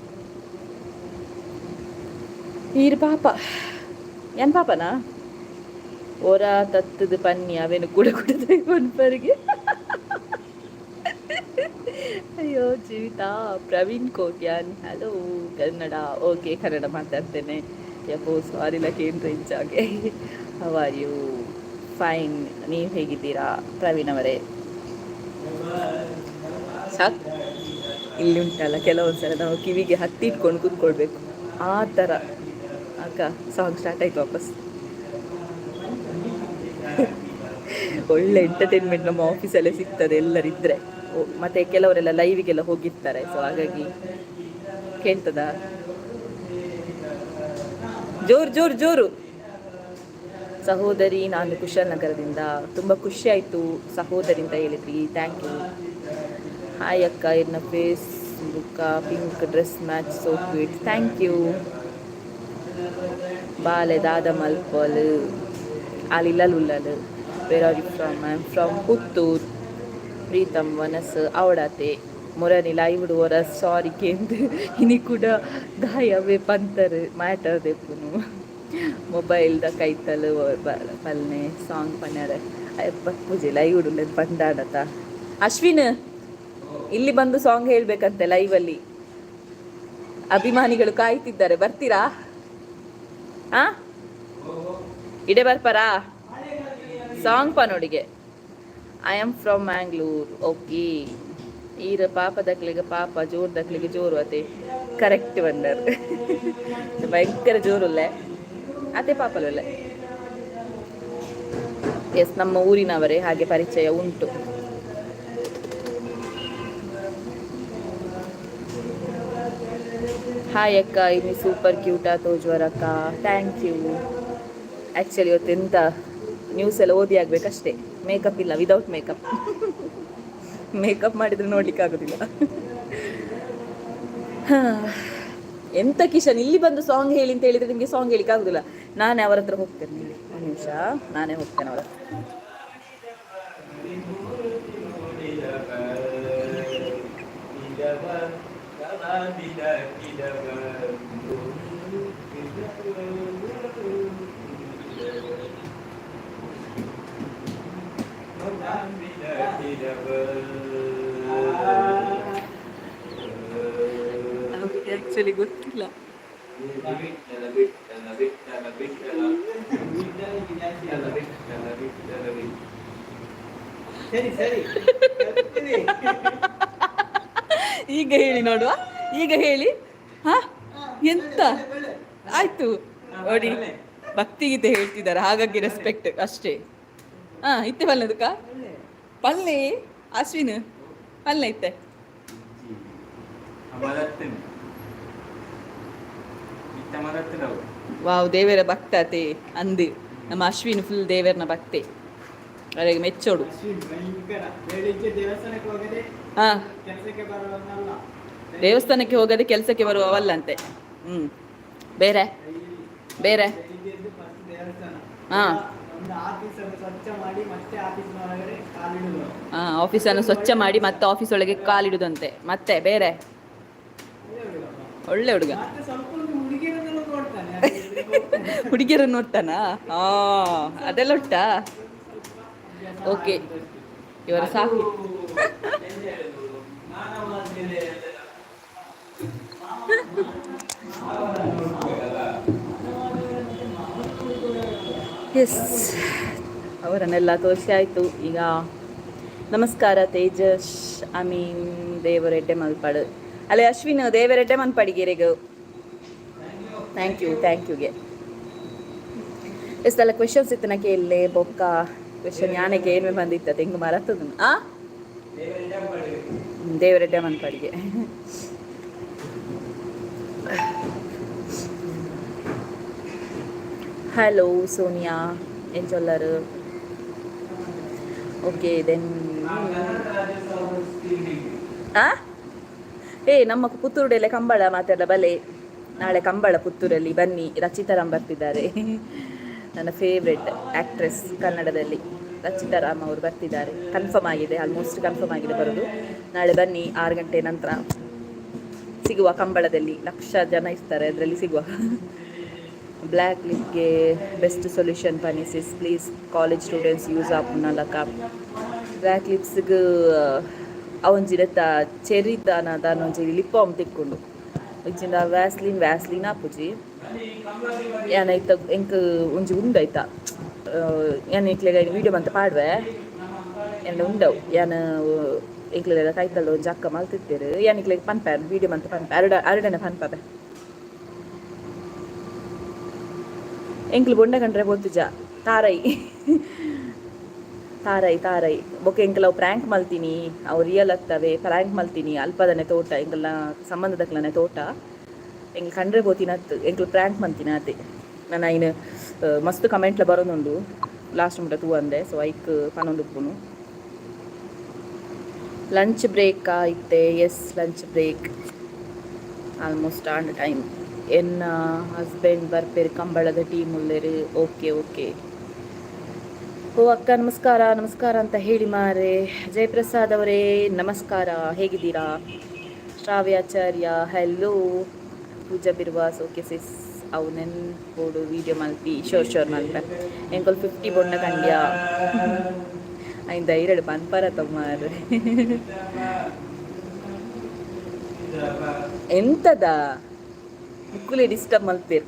ಈರ್ ಪಾಪ ಏನ್ ಪಾಪನಾ? ಓರ ತತ್ತದ ಪನ್ನಿ ಅವೇನು ಕೂಡ ಕೂಡ ಪನ್ಪರಿಗೆ. ಅಯ್ಯೋ ಜೀವಿತ. ಪ್ರವೀಣ್ ಕೋಟ್ಯಾನ್, ಹಲೋ. ಕನ್ನಡ? ಓಕೆ, ಕನ್ನಡ ಮಾತಾಡ್ತೇನೆ. ಯಪ್ಪೋ, ಸಾರಿ ಲಕೇಂದ್ರ ಇಂಚಾಗೆ. How are you? Fine. ನೀವು ಹೇಗಿದ್ದೀರಾ ಪ್ರವೀಣ್ ಅವರೇ? ಸಾಕು. ಇಲ್ಲಿ ಉಂಟಲ್ಲ, ಕೆಲವೊಂದು ಸಲ ನಾವು ಕಿವಿಗೆ ಹತ್ತಿ ಇಟ್ಕೊಂಡು ಕೂತ್ಕೊಳ್ಬೇಕು, ಆ ಥರ. ಅಕ್ಕ, ಸಾಂಗ್ ಸ್ಟಾರ್ಟ್ ಆಯ್ತು ವಾಪಸ್. ಒಳ್ಳೆ ಎಂಟರ್ಟೈನ್ಮೆಂಟ್ ನಮ್ಮ ಆಫೀಸಲ್ಲೇ ಸಿಗ್ತದೆ ಎಲ್ಲರಿದ್ದರೆ. ಮತ್ತೆ ಕೆಲವರೆಲ್ಲ ಲೈವಿಗೆಲ್ಲ ಹೋಗಿರ್ತಾರೆ, ಸೊ ಹಾಗಾಗಿ ಕೇಳ್ತದ. ಜೋರು ಜೋರು ಜೋರು. ಸಹೋದರಿ, ನಾನು ಕುಶಾಲನಗರದಿಂದ. ತುಂಬ ಖುಷಿ ಆಯಿತು ಸಹೋದರಿ ಅಂತ ಹೇಳಿದ್ರಿ, thank you. Hi ಅಕ್ಕ, ಇನ್ನ ಫೇಸ್ ಬುಕ್ಕ pink dress match, so cute, thank you. ಬಾಲೆ ದಾದ ಮಲ್ಪಲ್? ಆಲಿಲ್ಲಲ್ ಉಲ್ಲಲ್. Where are you from? I am from Puttur. Preetham ವನಸ್ ಅವಡತೆ. ಮೊರನಿ ಲೈವ್ಡ್ ಒರ ಸಾರಿ ಕೇಂದು ಇನಿ ಕೂಡ ದಾಯವೇ ಪಂತರ್ ಮ್ಯಾಟರ್ ದೆಪ್ಪುನು. ಮೊಬೈಲ್ದ ಕೈತಲ್ ಪಲ್ನೆ ಸಾಂಗ್ ಪನ್ಯಾರೆ. ಅಯ್ಯಪ್ಪ, ಪೂಜೆ ಲೈವ್ ಉಳ್ಳೆದು ಪಂಡಾಡತ. ಅಶ್ವಿನ್, ಇಲ್ಲಿ ಬಂದು ಸಾಂಗ್ ಹೇಳ್ಬೇಕಂತೆ ಲೈವಲ್ಲಿ. ಅಭಿಮಾನಿಗಳು ಕಾಯ್ತಿದ್ದಾರೆ, ಬರ್ತೀರಾ? ಆ ಇಡೆ ಬರ್ಪಾರಾ ಸಾಂಗ್ ಪನೋಡಿಗೆ? I am from Mangalore. Okay. ಈರ ಪಾಪ ದಕ್ಲಿಗೆ ಪಾಪ, ಜೋರು ದಕ್ಲಿಗೆ ಜೋರು ಅತೆ. ಕರೆಕ್ಟ್ ಬಂಡರ್, ಭಯಂಕರ ಜೋರುಲ್ಲೆ ಅತೆ ಪಾಪಲುಲ್ಲೆ. ಎಸ್, ನಮ್ಮ ಊರಿನವರೇ, ಹಾಗೆ ಪರಿಚಯ ಉಂಟು. ಹಾಯ್ ಅಕ್ಕ, ಇನ್ನು ಸೂಪರ್ ಕ್ಯೂಟಾ ತೋಜುವರ್ ಅಕ್ಕ. Thank you. Actually ಇವತ್ತು ಎಂತ ನ್ಯೂಸ್ ಎಲ್ಲ ಓದಿ ಆಗಬೇಕಷ್ಟೇ. ಮೇಕಪ್ ಇಲ್ಲ, ವಿದೌಟ್ ಮೇಕಪ್. ಮೇಕಪ್ ಮಾಡಿದ್ರೆ ನೋಡ್ಲಿಕ್ಕೆ ಆಗೋದಿಲ್ಲ. ಎಂತ ಕಿಶನ್, ಇಲ್ಲಿ ಬಂದು ಸಾಂಗ್ ಹೇಳಿ ಅಂತ ಹೇಳಿದ್ರೆ ನಿಮಗೆ ಸಾಂಗ್ ಹೇಳಿಕ್ಕೆ ಆಗುದಿಲ್ಲ. ನಾನೇ ಅವರ ಹತ್ರ ಹೋಗ್ತೇನೆ. ಇಲ್ಲಿ ಒಂದು ನಿಮಿಷ, ನಾನೇ ಹೋಗ್ತೇನೆ ಅವರ ಹತ್ರ. ಅವರಿಗೆ ಆಕ್ಚುಲಿ ಗೊತ್ತಿಲ್ಲ.
ಸರಿ ಸರಿ.
ಈಗ ಹೇಳಿ ನೋಡುವ, ಈಗ ಹೇಳಿ. ಹಾ, ಎಂತ ಆಯ್ತು ನೋಡಿ, ಭಕ್ತಿಗೀತೆ ಹೇಳ್ತಿದ್ದಾರೆ, ಹಾಗಾಗಿ ರೆಸ್ಪೆಕ್ಟ್ ಅಷ್ಟೇ. ಹಾ, ಇತ್ತೆ ಪಲ್ಲೆದಕ್ಕ ಪಲ್ಲೆ ಅಶ್ವಿನ್ ಪಲ್ಲೆ ಇತ್ತೆ. ವಾವ್, ದೇವರ ಭಕ್ತಾತೆ ಅಂದು. ನಮ್ಮ ಅಶ್ವಿನ್ ಫುಲ್ ದೇವರನ ಭಕ್ತೆ, ಅವರಿಗೆ ಮೆಚ್ಚೋಡು.
ಭಯಂಕರ ಬೆಳಿಗ್ಗೆ ದೇವಸ್ಥಾನಕ್ಕೆ ಹೋಗದೆ
ಹಾ
ಕೆಲಸಕ್ಕೆ ಬರುವವನಲ್ಲ.
ದೇವಸ್ಥಾನಕ್ಕೆ ಹೋಗದೆ ಕೆಲಸಕ್ಕೆ ಬರುವವಲ್ಲಂತೆ. ಬೇರೆ ಬೇರೆ?
ಬೆಳಿಗ್ಗೆ ಎದ್ದು ಫಸ್ಟ್ ದೇವಸ್ಥಾನ.
ಹಾ.
ಒಂದು ಆಫೀಸ್ ಅನ್ನು ಸ್ವಚ್ಛ ಮಾಡಿ ಮತ್ತೆ ಆಫೀಸ್ ಒಳಗಡೆ ಕಾಲಿಡುವ.
ಹಾ, ಆಫೀಸನ್ನು ಸ್ವಚ್ಛ ಮಾಡಿ ಮತ್ತೆ ಆಫೀಸ್ ಒಳಗೆ ಕಾಲಿಡುದಂತೆ. ಮತ್ತೆ ಬೇರೆ?
ಒಳ್ಳೆ ಹುಡುಗಪ್ಪ.
ಒಳ್ಳೆ ಹುಡುಗ.
ಮತ್ತೆ ಸ್ವಲ್ಪ ಒಂದು ಹುಡುಗಿಯರನ್ನೆಲ್ಲ ನೋಡ್ತಾನೆ, ಅಲ್ಲಿ ಇಲ್ಲಿ ಹೋಗ್ತಾನೆ.
ಹುಡುಗಿಯರನ್ನು ನೋಡ್ತಾನಾ? ಹಾ, ಅದೆಲ್ಲ ಉಂಟಾ?
ಅಭ್ಯಾಸ
ಓಕೆ.
ಆಗಿದೆ ಅಷ್ಟೇ.
ಇವರ ಸಾಹು. ಎಸ್, ಅವರನ್ನೆಲ್ಲ ತೋರಿಸಿ ಆಯಿತು ಈಗ. ನಮಸ್ಕಾರ ತೇಜಸ್ ಅಮೀನ್. ದೇವರೆಡ್ಡೆ ಮಲ್ಪಾಡು ಅಲ್ಲೇ ಅಶ್ವಿನ್, ದೇವರೆಡ್ಡೆ ಮನ್ಪಾಡಿಗೆರೆಗು. Thank you, thank ಯುಗೆ. ಎಷ್ಟೆಲ್ಲ ಕ್ವೆಶನ್ಸ್ ಇತ್ತು ನಕ್ಕೆ ಇಲ್ಲೇ ಬೊಕ್ಕ ಕ್ವೆಶನ್ ಯಾನೆಗೆ ಏನ್ಮೆ ಬಂದಿತ್ತ ತೆಂಗು ಮರತ್ತದ. ಆ ದೇವರೆಡ್ಡೆ ಮನ್ಪಾಡಿಗೆ. ಹಲೋ ಸೋನಿಯಾ ಎಂಚೊಲ್ಲರು? Okay then. ಆ ಏ, ನಮ್ಮ ಪುತ್ತೂರುಡೆಲ್ಲ ಕಂಬಳ ಮಾತಾಡ ಬಲೆ. ನಾಳೆ ಕಂಬಳ ಪುತ್ತೂರಲ್ಲಿ, ಬನ್ನಿ. ರಚಿತಾ ರಾಮ್ ಬರ್ತಿದ್ದಾರೆ. ನನ್ನ ಫೇವ್ರೆಟ್ ಆ್ಯಕ್ಟ್ರೆಸ್ ಕನ್ನಡದಲ್ಲಿ ರಚಿತಾ ರಾಮ್ ಅವರು ಬರ್ತಿದ್ದಾರೆ. ಕನ್ಫರ್ಮ್ ಆಗಿದೆ, ಆಲ್ಮೋಸ್ಟ್ ಕನ್ಫರ್ಮ್ ಆಗಿದೆ ಬರೋದು. ನಾಳೆ ಬನ್ನಿ, 6 ಗಂಟೆ ನಂತರ ಸಿಗುವ ಕಂಬಳದಲ್ಲಿ. ಲಕ್ಷ ಜನ ಇರ್ತಾರೆ ಅದರಲ್ಲಿ, ಸಿಗುವ. ಬ್ಲ್ಯಾಕ್ ಲಿಪ್ಗೆ ಬೆಸ್ಟ್ ಸೊಲ್ಯೂಷನ್ ಪನಿಸಿಸ್ ಪ್ಲೀಸ್. ಕಾಲೇಜ್ ಸ್ಟೂಡೆಂಟ್ಸ್ ಯೂಸ್ ಆಪುನಲಕ ಬ್ಲ್ಯಾಕ್ ಲಿಪ್ಸ್ಗೆ ಅವೊಂಜಿ ನೆತ್ತ ಚೆರಿದಾನ ದಾನೊಂಜಿ ಲಿಪ್ ಬಾಮ್ ತಿಕ್ಕೊಂಡು ಇಜ್ಜಿಂಡ ವ್ಯಾಸ್ಲಿನ್, ವ್ಯಾಸ್ಲಿನ್ ಆಪುಜಿ. ಯಾನ್ ಐತ ಎಂಕ್ ಒಂಜಿ ಉಂಡು ಐತ. ಯಾನ್ ಇಕ್ಲೆಗ್ ವೀಡಿಯೋ ಮಂತ ಪಾಡ್ವೆ. ಎನ್ನ ಉಂಡವು. ಯಾನ್ ಎಂಕ್ಲೆದ ಕೈತಲ್ದ ಒಂಜಿ ಅಕ್ಕ ಮಲ್ತಿತ್ತೆರ್. ಯಾನ್ ಇಕ್ಲೆಗ್ ಪನ್ಪೆ, ವೀಡಿಯೋ ಮಂತ ಪನ್ಪೆ, ಅರಡ ಅರಡನೆ ಪನ್ಪವೆ. ಎಂಕ್ಲು ಬೊಂಡ ಕಂಡ್ರೆ ಪೋತುಜ. ತಾರೈ ತಾರೈ ತಾರೈ ಬೊಕ ಎಂಕಲ್ ಅವು ಪ್ರ್ಯಾಂಕ್ ಮಲ್ತೀನಿ, ಅವು ರಿಯಲ್ ಆಗ್ತವೆ. ಪ್ರ್ಯಾಂಕ್ ಮಲ್ತೀನಿ. ಅಲ್ಪದನೆ ತೋಟ, ಎಂಕಲ್ನ ಸಂಬಂಧದಕ್ಲನೆ ತೋಟ. ಎಂಕ್ ಕಂಡ್ರೆ ಪೋತಿನ ಅತ್ ಎಂಕ್ಲು ಪ್ರ್ಯಾಂಕ್ ಮಲ್ತಿನ ಅತೆ. ನಾನು ಐನ್ ಮಸ್ತ್ ಕಮೆಂಟ್ಲ ಬರೋದುಂಡು ಲಾಸ್ಟ್ ಮುಟ ತೂ ಅಂದೆ. ಸೊ ಐಕ್ ಪನೊಂದುಪ್ಪುನು. ಲಂಚ್ ಬ್ರೇಕ್ ಇತ್ತೆ? ಎಸ್, ಲಂಚ್ ಬ್ರೇಕ್ ಆಲ್ಮೋಸ್ಟ್ ಆಂಡ್ ಟೈಮ್. ಎನ್ನ ಹಸ್ಬೆಂಡ್ ಬರ್ಪೇರು, ಕಂಬಳದ ಟೀಮ್ ಉಲ್ಲೇರು. Okay okay. ಓ ಅಕ್ಕ ನಮಸ್ಕಾರ, ನಮಸ್ಕಾರ ಅಂತ ಹೇಳಿ ಮಾರೆ. ಜಯಪ್ರಸಾದ್ ಅವರೇ ನಮಸ್ಕಾರ, ಹೇಗಿದ್ದೀರಾ? ಶ್ರಾವ್ಯಾಚಾರ್ಯ ಹೆಲೋ. ಪೂಜಾ ಬಿರ್ವಾಸ್ ಓಕೆ ಸಿಸ್. ಅವು ನೆನ್ಪೋಡು ವೀಡಿಯೋ ಮಲ್ಪಿ. ಶೋರ್ ಶೋರ್ ಮಲ್ಪೆ. ಎಂಕೊಲ್ 50 ಬೊಂಡ ಕಂಡ್ಯ ಐನ್ ಧೈರ್ಯಡು ಪನ್ಪರ ತಮ್ಮಾರು. ಎಂತದ ಮುಕ್ಕುಲೆ ಡಿಸ್ಟರ್ಬ್ ಮಲ್ಪೇರು.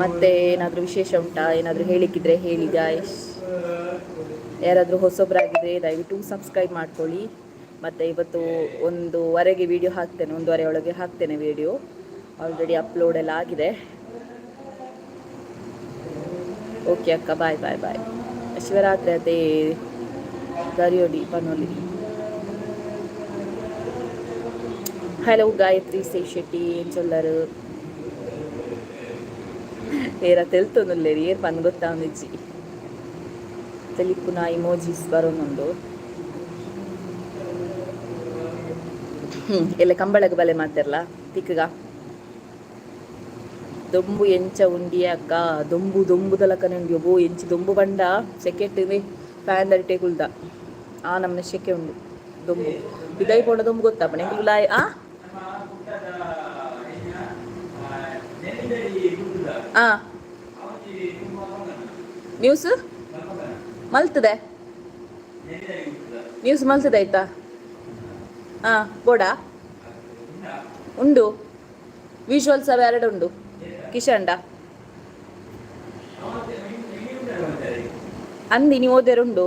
ಮತ್ತೆ ಏನಾದರೂ ವಿಶೇಷ ಉಂಟಾ? ಏನಾದರೂ ಹೇಳಿಕ್ಕಿದ್ರೆ ಹೇಳಿ ಗಾಯ್ಸ್. ಯಾರಾದರೂ ಹೊಸೊಬ್ಬರಾಗಿದ್ದರೆ ದಯವಿಟ್ಟು ಸಬ್ಸ್ಕ್ರೈಬ್ ಮಾಡ್ಕೊಳ್ಳಿ. ಮತ್ತು ಇವತ್ತು 1:30ಗೆ ವಿಡಿಯೋ ಹಾಕ್ತೇನೆ, 1:30 ಒಳಗೆ ಹಾಕ್ತೇನೆ ವಿಡಿಯೋ. ಆಲ್ರೆಡಿ ಅಪ್ಲೋಡ್ ಎಲ್ಲ ಆಗಿದೆ. ಓಕೆ ಅಕ್ಕ, ಬಾಯ್ ಬಾಯ್ ಬಾಯ್. ಶಿವರಾತ್ರಿ ಅದೇ ದರಿಯೋಡಿ ಪನೋಲಿ. ಹಲೋ ಗಾಯತ್ರಿ ಸೇ ಶೆಟ್ಟಿ, ಏನು ಚೊಲ್ಲರು? ಏರ ತೆಲ್ತೊಂದುಲ್ಲೇರಿ, ಏರ್ ಪನ್ ಗೊತ್ತಾವೊಂದಿಜ್ಜಿ. ತೆಲಿಪುನ ಇಮೋಜಿಸ್ ಬರೋನುಂಡು. ಎಲ್ಲ ಕಂಬಳಗ ಬಲೆ ಮಾತೆರ್ಲ ತಿಕ್ಕಗ. ದೊಂಬು ಎಂಚ ಉಂಡಿಯ ಅಕ್ಕ? ದೊಂಬು ದೊಂಬುದಲಕನೆ ಉಂಡಿ. ಒಬ್ಬೋ ಎಂಚಿ ದೊಂಬು ಬಂಡ ಸೆಕೆಟ್ ಫ್ಯಾನ್ ದರಿಟೆ ಕುಲ್ದ. ಆ ನಮ್ಮನೆ ಸೆಕೆ ಉಂಡು. ದೊಂಬು ಪಿದಾಯಿ ಪೋಂಡ ದೊಂಬು ಗೊತ್ತಾಪಣ ಎಂಕುಲು ಆ ಆ ನ್ಯೂಸ್ ಮಲ್ತದೆ, ನ್ಯೂಸ್ ಮಲ್ತದೆ ಆಯ್ತಾ? ಹಾಂ, ಬೋಡ ಉಂಡು. ವಿಜುವಲ್ಸ್ ಅವ ಎರಡು ಉಂಡು. ಕಿಶಂಡ ಅಂದಿ ನೀವು ಓದೇರುಂಡು.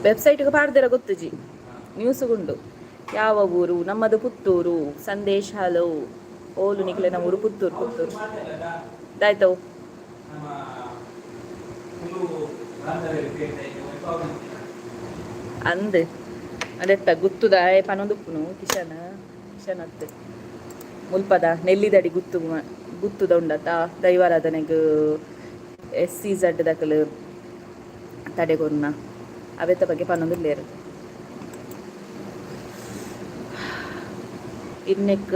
ವೆಬ್ಸೈಟ್ಗೆ ಪಾಡ್ದಿರ ಗೊತ್ತುಜಿ, ನ್ಯೂಸ್ಗುಂಡು. ಯಾವ ಊರು? ನಮ್ಮದು ಪುತ್ತೂರು. ಸಂದೇಶ್ ಹಲೋ. ಓಲು ನಿಕ್ಲೆ? ನಮ್ಮ ಊರು ಪುತ್ತೂರು, ಪುತ್ತೂರು ದಾಯ್ತವು. ಅಂದ್ ಅದೆತ್ತ ಗುತ್ತುದ ಪನೊಂದುಪ್ಪುನು ಕಿಶನ್. ಕಿಶನ್ ಅತ್, ಮುಲ್ಪದ ನೆಲ್ಲಿದಡಿ ಗುತ್ತು ಗುತ್ತುದ ಉಂಡತ. ದೈವಾರಾಧನೆಗ್ ಎಸ್ ಸಿ ಝಡ್ ದಕಲು ತಡೆಗೊರ್ನ ಅವೆತ ಬಗ್ಗೆ ಪನೊಂದುಲ್ಲೇರು. ಇನ್ನೆಕ್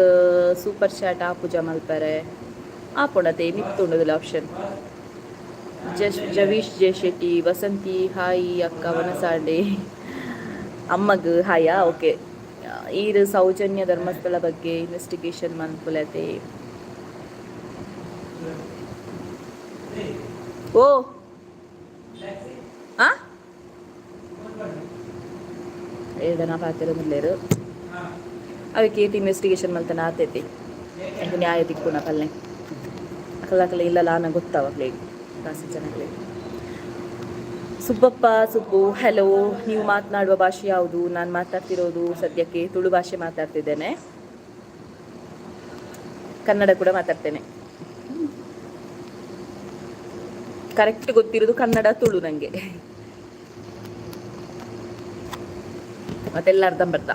ಸೂಪರ್ ಚಾಟ್ ಆಪುಜ ಮಲ್ಪರೆ ಆಪುಂಡತೆ, ಮಿತ್ತುಂಡುದಿಲ್ಲ ಆಪ್ಷನ್. ಜಶ್ ಜವೀಶ್ ಜೆ ಶೆಟ್ಟಿ, ವಸಂತಿ ಹಾಯ್ ಅಕ್ಕ, ವನಸಾಂಡೆ ಅಮ್ಮಗ್ ಹಾಯಾ? ಓಕೆ. ಈರ್ ಸೌಜನ್ಯ ಧರ್ಮಸ್ಥಳ ಬಗ್ಗೆ ಇನ್ವೆಸ್ಟಿಗೇಷನ್ ಮನ್ಪುಲತೆ. ಓ ಆ ಏದನ ಪಾತೆರೊಂದುಲ್ಲೆರ್. ಅವೆಕ್ ಏತ್ ಇನ್ವೆಸ್ಟಿಗೇಷನ್ ಮಲ್ತನ ಆತೈತಿ, ಎಂಕ್ ನ್ಯಾಯ ತಿಕ್ಕುನ ಪಲ್ಲೆ. ಅಕಲ್ ಅಕಲ ಇಲ್ಲಲ ಆನ ಗೊತ್ತಾವ ಅಕ್ಲೆಗ್, ದಾಸಿ ಜನಕ್ಲೆಗ್. ಸುಬ್ಬಪ್ಪ ಸುಬ್ಬು ಹಲೋ. ನೀವು ಮಾತನಾಡುವ ಭಾಷೆ ಯಾವುದು? ನಾನು ಮಾತಾಡ್ತಿರೋದು ಸದ್ಯಕ್ಕೆ ತುಳು ಭಾಷೆ ಮಾತಾಡ್ತಿದ್ದೇನೆ. ಕನ್ನಡ ಕೂಡ ಮಾತಾಡ್ತೇನೆ. ಕರೆಕ್ಟ್ ಗೊತ್ತಿರೋದು ಕನ್ನಡ, ತುಳು ನನಗೆ. ಮತ್ತೆಲ್ಲ ಅರ್ಧಂಬರ್ಧ.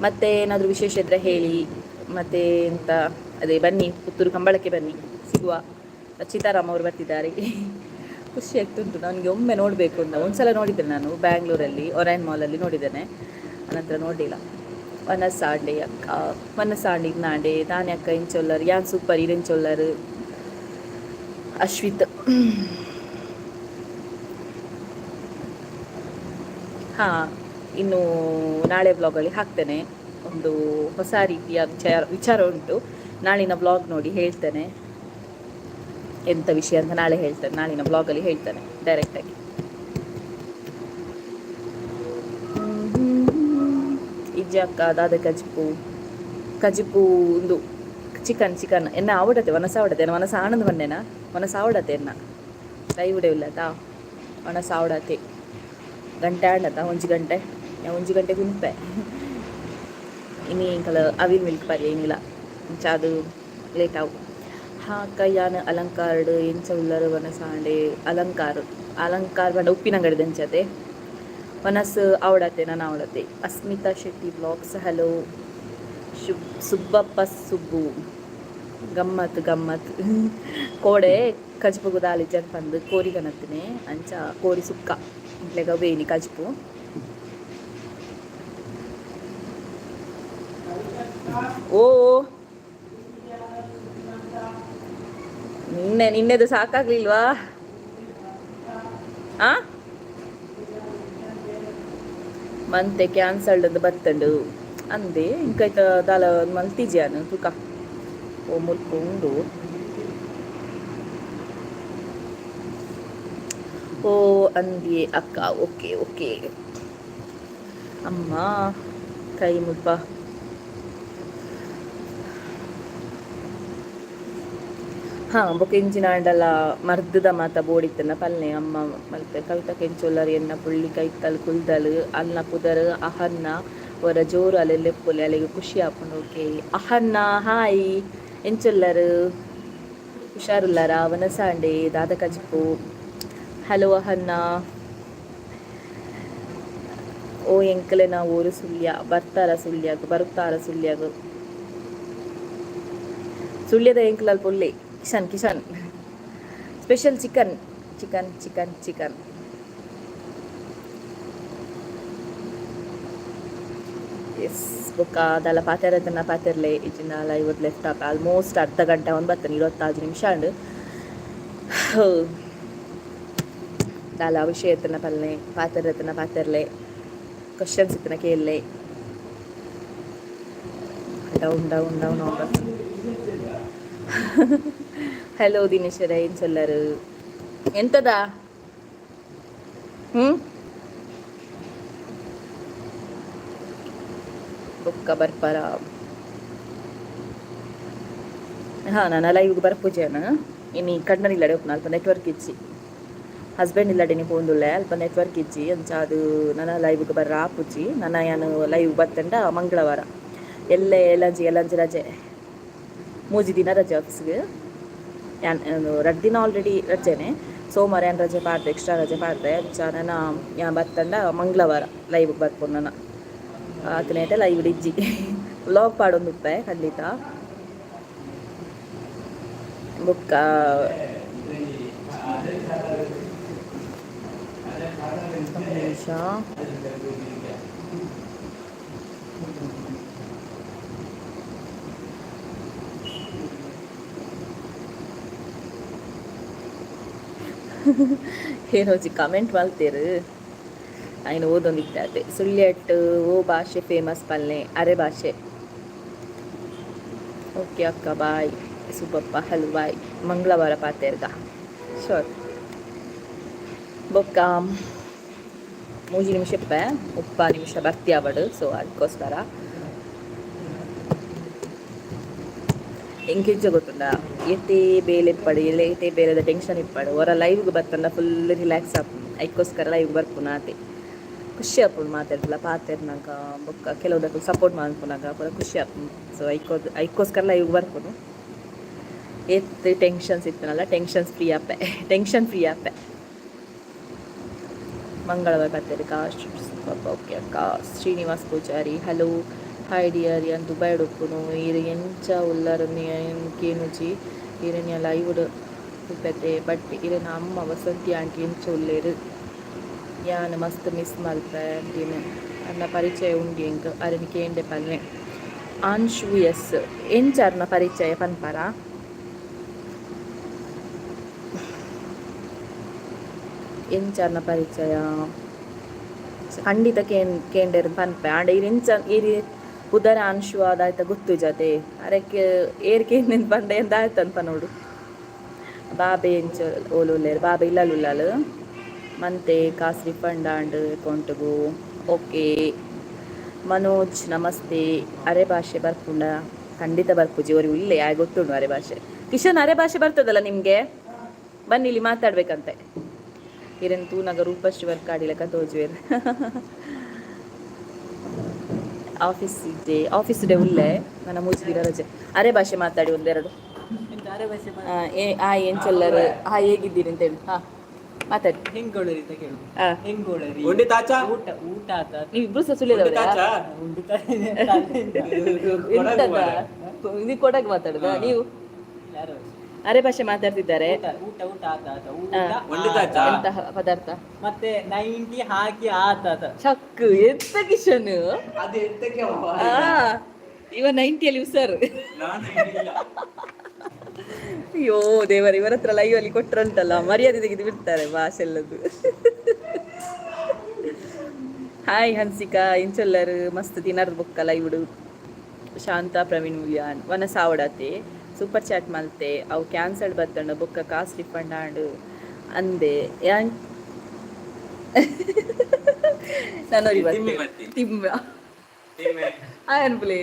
ಮತ್ತೆ ಏನಾದರೂ ವಿಶೇಷ ಇದ್ದರೆ ಹೇಳಿ. ಮತ್ತೆ ಎಂತ, ಅದೇ ಬನ್ನಿ, ಪುತ್ತೂರು ಕಂಬಳಕ್ಕೆ ಬನ್ನಿ, ಸಿಗುವ. ಸೀತಾರಾಮ್ ಅವರು ಬರ್ತಿದ್ದಾರೆ. ಖುಷಿ ಆಗ್ತುಂಟು ನನಗೆ ಒಮ್ಮೆ ನೋಡಬೇಕು ಅಂತ. ಒಂದ್ಸಲ ನೋಡಿದ್ದೆ ನಾನು ಬ್ಯಾಂಗ್ಳೂರಲ್ಲಿ ಒರೈನ್ ಮಾಲಲ್ಲಿ ನೋಡಿದ್ದೇನೆ, ಅನಂತರ ನೋಡಲಿಲ್ಲ. ವನಸಾಂಡೆ ಅಕ್ಕ, ವನಸಾಂಡೆ ನಾಂಡೆ ದಾನೆ ಅಕ್ಕ ಇಂಚೊಲ್ಲರ್ ಯಾನ್ ಸೂಪರ್ ಇರೆಂಚೊಲ್ಲರ್ ಅಶ್ವಿತ್. ಹಾಂ, ಇನ್ನು ನಾಳೆ ವ್ಲಾಗಲ್ಲಿ ಹಾಕ್ತೇನೆ. ಒಂದು ಹೊಸ ರೀತಿಯ ವಿಚಾರ ವಿಚಾರ ಉಂಟು. ನಾಳಿನ ವ್ಲಾಗ್ ನೋಡಿ ಹೇಳ್ತೇನೆ ಎಂಥ ವಿಷಯ ಅಂತ. ನಾಳೆ ಹೇಳ್ತೇನೆ, ನಾಳಿನ ಬ್ಲಾಗಲ್ಲಿ ಹೇಳ್ತೇನೆ ಡೈರೆಕ್ಟಾಗಿ. ಇಜ್ಜಿ ಅಕ್ಕ, ದಾದ ಕಜಿಪು? ಕಜಿಪು ಒಂದು ಚಿಕನ್ ಚಿಕನ್ ಎನ್ನ ಆವಡತೆ ವನಸ ಆವಡತೆ ವನಸ ಆನಂದ್ ಬಂದೇನಾ ವನಸ ಆವಡತೆ ಎನ್ನ ದಯವಿಡೆ ಇಲ್ಲತಾ ವನಸ ಆವಡತೆ. ಗಂಟೆ ಆಂಡತ, ಒಂಜಿ ಗಂಟೆ, ಒಂಜಿ ಗಂಟೆ ಗುಂಪೆ. ಇನಿ ಎಂಕಲ ಅವಿಲ್ ಮಿಲ್ಕ್ ಪರ್ಯ ಇನಿಲ ಅದು ಲೇಟ್ ಆವು. ಹಾ ಅಕ್ಕ, ಯಾನ್ ಅಲಂಕಾರ್ಡ್ ಎಂಚ ಉಲ್ಲರ್ ವನಸಾಂಡೆ? ಅಲಂಕಾರ, ಅಲಂಕಾರ ಪಂಡ ಉಪ್ಪಿನಂಗಡಿ ದಂಚತೆ. ವನಸ್ ಆವಡತೆ, ನಾನು ಆವಡತೆ. Asmita Shetty blogs hello. ಶುಬ್ ಸುಬ್ಬಪ್ಪ ಸುಬ್ಬು ಗಮ್ಮತ್ ಗಮ್ಮತ್. ಕೋಡೆ ಕಜಿಪುಗು ದಾಲಿ ಪಂದ್ ಕೋರಿ ಕನತ್ತಿನಿ. ಅಂಚ ಕೋರಿ ಸುಕ್ಕ ಇಂಕ್ಲೆಗ್ ಅವ್ವೇ ಇನಿ ಕಜಿಪು. ಓ ನಿನ್ನೆ ನಿನ್ನೆದು ಸಾಕಾಗ್ಲಿಲ್ವಾ? ಆ ಮಂತೆ ಕ್ಯಾನ್ಸಲ್ಡ್ ಬತ್ತಂಡು ಅಂದೆ. ಇಂಕೈತ ದಾಲ ಮಲ್ತಿಜ್ಯಾನ್ ತುಕ. ಓ ಮುಲ್ಪ ಉಂಡು. ಓ ಅಂದಿಯೇ ಅಕ್ಕ, ಓಕೆ ಓಕೆ. ಅಮ್ಮ ಕೈ ಮುಲ್ಪ. ಹಾಂ, ಬೊಕ ಇಂಚಿನ ಆಂಡಲ ಮರ್ದದ ಮಾತ ಬೋಡಿತ್ತನ ಪಲ್ನೆ ಅಮ್ಮ ಮಲ್ಪೆ. ಕವಿತ ಕೆಂಚೊಲ್ಲರ್ ಎನ್ನ ಪುಳ್ಳಿ ಕೈತಲ್ ಕುಲ್ದಲ್. ಅಲ್ನ ಪುದರ್ ಅಹನ್ನ. ಒರ ಜೋರು ಅಲೆ ಲೆಪ್ಪುಲೆ, ಅಲೆಗ್ ಖುಷಿ ಆಪುಂಡು. Okay ಅಹನ್ನ, hi, ಎಂಚೊಲ್ಲರ್? ಹುಷಾರುಲ್ಲಾರ? ವನಸಾಂಡೆ ದಾದ ಕಜಿಪು? ಹಲೋ ಅಹನ್ನ. ಓ ಎಂಕಲೆನ ಊರು ಸುಳ್ಯ. ಬರ್ತಾರ ಸುಳ್ಯಾಗ? ಬರುತ್ತಾರ ಸುಳ್ಯಾಗ? ಸುಳ್ಯದ ಎಂಕಲಲ್ ಪುಳ್ಳಿ Kishan. Kishan special chicken, chicken, chicken, chicken. Yes, ಬೊಕ್ಕ ದಾಲ ಪಾತೆರದನ್ನ ಪಾತೆರ್ಲೆ. ಇಜ್ಜಿಂಡ ಲೈವ್ ಲೆಫ್ಟ್ ಆಪ್. ಆಲ್ಮೋಸ್ಟ್ ಅರ್ಧ ಗಂಟೆ ಒಂದು ಬರ್ತೇನೆ, 25 ನಿಮಿಷ ಅಂಡ್. ದಾಲ ವಿಷಯ ಎತ್ತನ ಪಲ್ನೆ, ಪಾತೆರತನ ಪಾತೆರ್ಲೆ, ಕ್ವಶನ್ಸ್ ಇತ್ತನ ಕೇಳಲೆ. Down, down, down. Hello Dineshwara, ಏನು ಚೊಲ್ಲರು? ಎಂತದ? ಬೊಕ್ಕ ಬರ್ಪರ? ಹಾಂ, ನಾನು ಲೈವ್ಗೆ ಬರ್ಪುಜೇನ. ಇನಿ ಕಣ್ಣನಿಲ್ಲಡೆ ಉಪ್ಪುನ, ಅಲ್ಪ ನೆಟ್ವರ್ಕ್ ಇಜ್ಜಿ. ಹಸ್ಬೆಂಡ್ ಇಲ್ಲಡೆ ಪೋಂದುಲ್ಲೆ, ಅಲ್ಪ ನೆಟ್ವರ್ಕ್ ಇಜ್ಜಿ. ಅಂಚ ಅದು ನನ್ನ ಲೈವ್ಗೆ ಬರ್ರ ಆಪುಜಿ. ನನ್ನ ಯಾನು ಲೈವ್ ಬತ್ತಂಡ ಮಂಗಳವಾರ. ಎಲ್ಲೆ ಎಲ್ಲಂಜಿ ಎಲ್ಲಂಜಿ ರಜೆ, 3 ದಿನ ರಜೆ ಆಫೀಸ್ಗೆ. ಯಾನ್ 2 ದಿನ ಆಲ್ರೆಡಿ ರಜೆನೆ. ಸೋಮವಾರ ಯಾನ್ ರಜೆ ಪಾಡ್ದೆ, ಎಕ್ಸ್ಟ್ರಾ ರಜೆ ಪಾಡ್ದೆ. ಅಂಚ ನನ್ನ ಯಾನ್ ಬತ್ತಂಡ ಮಂಗಳವಾರ ಲೈವ್ಗೆ ಬರ್ಪುನು. ನನ್ನ ಆತನೇಟ ಲೈವ್ ಇಜ್ಜಿ, ವ್ಲಾಗ್ ಪಾಡೊಂದುಪ್ಪೆ ಖಂಡಿತ. ಬೊಕ್ಕ ಒಂದು ನಿಮಿಷ. ಏನೋಜಿ ಕಮೆಂಟ್ ಮಲ್ತೇರು, ಐನ್ ಓದೊಂದಿತ್ತೆ. ಸುಳ್ಯಟ್ ಓ ಭಾಷೆ ಫೇಮಸ್ ಪಲ್ನೆ? ಅರೆ ಭಾಷೆ. ಓಕೆ ಅಕ್ಕ, ಬಾಯ್. Subbappa, hello, boy. ಮಂಗಳವಾರ ಪಾತೆರ್ಗ, ಶೋರ್. ಬೊಕ್ಕ 3 ನಿಮಿಷ ಇಪ್ಪೆ, 30 ನಿಮಿಷ ಬರ್ತಿ ಅವಡು. ಸೊ ಅದಕ್ಕೋಸ್ಕರ ಎಂಕೆಂಚ ಗೊತ್ತುಂಡ, ಏತೇ ಬೇಲೆ ಇಪ್ಪಡು, ಏತೇ ಬೇಲೆದ ಟೆನ್ಷನ್ ಇಪ್ಪಡು, ಹೊರ ಲೈವ್ಗೆ ಬತ್ತಂಡ ಫುಲ್ ರಿಲ್ಯಾಕ್ಸ್ ಆಪುಂಡು. ಐಕ್ಕೋಸ್ಕರ ಲೈವ್ ಬರ್ಪುನ ಆತೆ. ಖುಷಿ ಆಪುಂಡು ಮಾತಾಡ್ಲ ಪಾತೆರ್ನಾಗ. ಬೊಕ್ಕ ಕೆಲವುದಕ್ಕೂ ಸಪೋರ್ಟ್ ಮನ್ಪುನಾಗ ಪೂರ ಖುಷಿ ಆಪುಂಡು. ಸೊ ಐಕ್ಕೋಸ್ಕರ ಲೈವ್ ಬರ್ಪುನು. ಏತ್ ಟೆನ್ಷನ್ಸ್ ಇತ್ತನಲ್ಲ, ಟೆನ್ಷನ್ಸ್ ಫ್ರೀ ಆಪೆ, ಟೆನ್ಷನ್ ಫ್ರೀ ಆಪೆ. ಮಂಗಳವಾರ ಬರ್ತೇನೆ. ಓಕೆ ಅಕ್ಕ. Srinivas Pujari, hello, hi dear. ಯಾನ್ ದುಬೈಡ್ ಉಪ್ಪುನು. ಈರ್ ಎಂಚ ಉಲ್ಲರ್ ಕೇನುಜಿ. ಈರೆನ ಲೈವ್ ತೂಪೆತೆ. ಬಟ್ ಇರೆನ ಅಮ್ಮ ವಸಂತಿ ಆಂಟಿ ಎಂಚ ಉಲ್ಲೇರು? ಯಾನ್ ಮಸ್ತ್ ಮಿಸ್ ಮಲ್ಪೆ ಆಂಟಿನ್. ಅರ್ನ ಪರಿಚಯ ಉಂಡು ಎಂಕ್, ಅರೆನ್ ಕೇಂಡೆ ಪಲ್ನೆ. ಆನ್ಶು ಎಸ್, ಎಂಚ ಅರ್ನ ಪರಿಚಯ ಪನ್ಪರ? ಎಂಚ ಅರ್ನ ಪರಿಚಯ? ಖಂಡಿತ ಕೇನ್ ಕೇಂಡೆರ್ ಪನ್ಪೆ. ಆಂಡ ಈರ್ ಎಂಚ, ಈರ್ ಪುದರ್ ಅನ್ಶು ಅದಾಯ್ತ ಗೊತ್ತು ಜತೆ. ಅರೆಕ್ ಏರ್ ಕೇಂದ್ ಪಂಡ ಎಂದ ಆಯ್ತಂತ ನೋಡು. ಬಾಬೆ ಎಂಚ ಓಲು ಉಲ್ಲೇರ್? ಬಾಬೆ ಇಲ್ಲಲ್ ಉಲ್ಲಲ್. ಮಂತೆ ಕಾಸ್ ರಿಫಂಡ್ ಆಂಡ್ ಅಕೌಂಟ್ಗು. ಓಕೆ ಮನೋಜ್, ನಮಸ್ತೆ. ಅರೆ ಭಾಷೆ ಬರ್ಪುಂಡ? ಖಂಡಿತ ಬರ್ಪುಜಿ. ಅವ್ರಿಗೆ ಇಲ್ಲೇ ಆಯ್ ಗೊತ್ತುಂಡು ಅರೆ ಭಾಷೆ. ಕಿಶನ್, ಅರೆ ಭಾಷೆ ಬರ್ತದಲ್ಲ ನಿಮಗೆ? ಬನ್ನಿ ಇಲ್ಲಿ, ಮಾತಾಡ್ಬೇಕಂತೆ. ಇರೆನ್ ತೂನಗ ರೂಪಶ್ರೀ ವರ್ಕ್ ಆಡಿಲಕ ತೋಜುವೆರ್. ಆಫೀಸ್ ಇದ್ದೆ, ಆಫೀಸ್ ಡೇ ಉಲ್ಲೆ. ನನ್ನ 3 ದಿನ ರಜೆ. ಅರೆ ಭಾಷೆ ಮಾತಾಡಿ ಒಂದೆರಡು.
ಅರೆ ಭಾಷೆ?
ಆ ಏನ್ ಚೊಲ್ಲರ್, ಹಾ, ಹೇಗಿದ್ದೀರಿ ಅಂತ ಹೇಳಿ. ಹಾ, ಮಾತಾಡಿ.
ಹೆಂಗೋಳರಿ ಅಂತ ಕೇಳು. ಹೆಂಗೋಳರಿ?
ಉಂಡಿ ತಾಚ?
ಊಟ ಊಟ ಆತ?
ನೀವಿಬ್ರು ಸಹ ಸುಳ್ಯದವರಾ?
ಉಂಡು.
ಎಂತದ ಇದು? ಕೊಡಗ್ ಮಾತಾಡುದ ನೀವು? ಅರೆ ಭಾಷೆ ಮಾತಾಡ್ತಿದ್ದಾರೆ.
ಊಟ ಊಟ ಊಟ ಆತ ಆತ ಊಟ?
ಉಂಡಿ ತಾಚ?
ಎಂತಹ ಪದಾರ್ಥ?
ಮತ್ತೆ 90 ಹಾಕಿ ಆತ ಆತ.
ಚಕ್ ಎಂತ ಕಿಶನ್?
ಅದು ಎಂತಕ್ಕೆ?
ಇವ 90ಯಲ್ಲಿ ಹುಷಾರು.
ನಾನು ಇಲ್ಲ.
ಅಯ್ಯೋ ದೇವರ, ಇವರ ಹತ್ರ ಲೈವ್ ಅಲ್ಲಿ ಕೊಟ್ರಂತಲ್ಲ, ಮರ್ಯಾದೆ ತೆಗೆದು ಬಿಡ್ತಾರೆ ಭಾಷೆ ಎಲ್ಲದು. ಹಾಯ್ ಹನ್ಸಿಕಾ, ಇಂಚೊಲ್ಲರು? ಮಸ್ತ್ ತಿನ್ನರ್ ಬೊಕ್ಕ ಲೈವ್ಡು. ಶಾಂತಾ ಪ್ರವೀಣ್ ಮುಲ್ಯಾನ್, ವನ ಸಾವಡತೆ. ಸೂಪರ್ ಚಾಟ್ ಮಲ್ತೆ, ಅವು ಕ್ಯಾನ್ಸಲ್ಡ್ ಬತ್ತಂಡ ಬೊಕ್ಕ ಕಾಸ್ ರಿಫಂಡ್ ಆಂಡ್ ಅಂದೆ. ಯಾನ್ ನಾನು
ತಿಮ್ಮೆ ಬತ್ತಿ.
ತಿಮ್ಮ. ಹಾಯ್ ಅನ್ಪುಲೆ.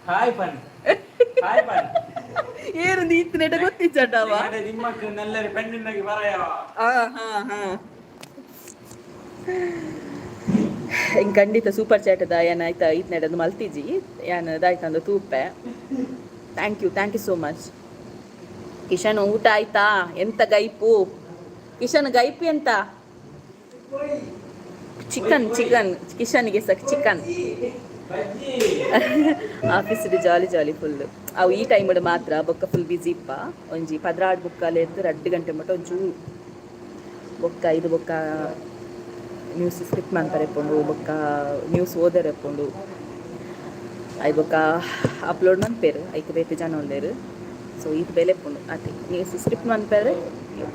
ಹಾಯ್ ಪನ್, ಹಾಯ್ ಪನ್.
ಏನು ನೀತ್ ನೆಟ ಗೊತ್ತಿಜ್ಜಂಡವ.
ನಿಮ್ಮಕ್ಕ ನೆಲ್ಲರಿ ಪೆಣ್ಣಿನಾಗಿ ಬರಯವ.
ಆ ಹಾ ಹಾ, ಹಿಂಗೆ ಖಂಡಿತ ಸೂಪರ್ ಚಾಟದ ಏನಾಯ್ತಾ ಈತ್ ನೆಡದು ಮಲ್ತಿಜಿ ಯಾನ್ ದಾಯ್ತಂದು ತೂಪೆ. Thank you, thank you so much. Kishan, ಊಟ ಆಯ್ತಾ? ಎಂತ ಗೈಪು ಕಿಶನ್? ಗೈಪು ಎಂತ? ಚಿಕನ್, ಚಿಕನ್ ಕಿಶನ್ಗೆ ಸಕ್ ಚಿಕನ್.
ಬಜ್ಜಿ.
ಆಫೀಸ್ ಜಾಲಿ ಜಾಲಿ ಫುಲ್. ಅವು ಈ ಟೈಮ್ ಮಾತ್ರ, ಬೊಕ್ಕ ಫುಲ್ ಬಿಸಿ ಇಪ್ಪ. ಒಂಜಿ 12 ಬುಕ್ಕಲೆದ್ದು 2 ಗಂಟೆ ಮಟ್ಟ ಒಂಚೂರು ಬೊಕ್ಕ ಇದು ಬೊಕ್ಕ ನ್ಯೂಸ್ ಸ್ಕ್ರಿಪ್ಟ್ ಮನ್ಪರೆ ಪೋಂಡು, ಬೊಕ್ಕ ನ್ಯೂಸ್ ಓದರೆ ಪೋಂಡು. I ಬೊಕ್ಕ ಅಪ್ಲೋಡ್ ಮನ್ಪೇರು, ಐಕ್ ಬೇತೆ ಜನ ಉಲ್ಲೇರು. ಸೊ ಇದು ಬೇಲೆ ಪುಂಡು ಆತೆ. ನ್ಯೂಸ್ ಸ್ಕ್ರಿಪ್ಟ್ ಮನ್ಪೇರೆ,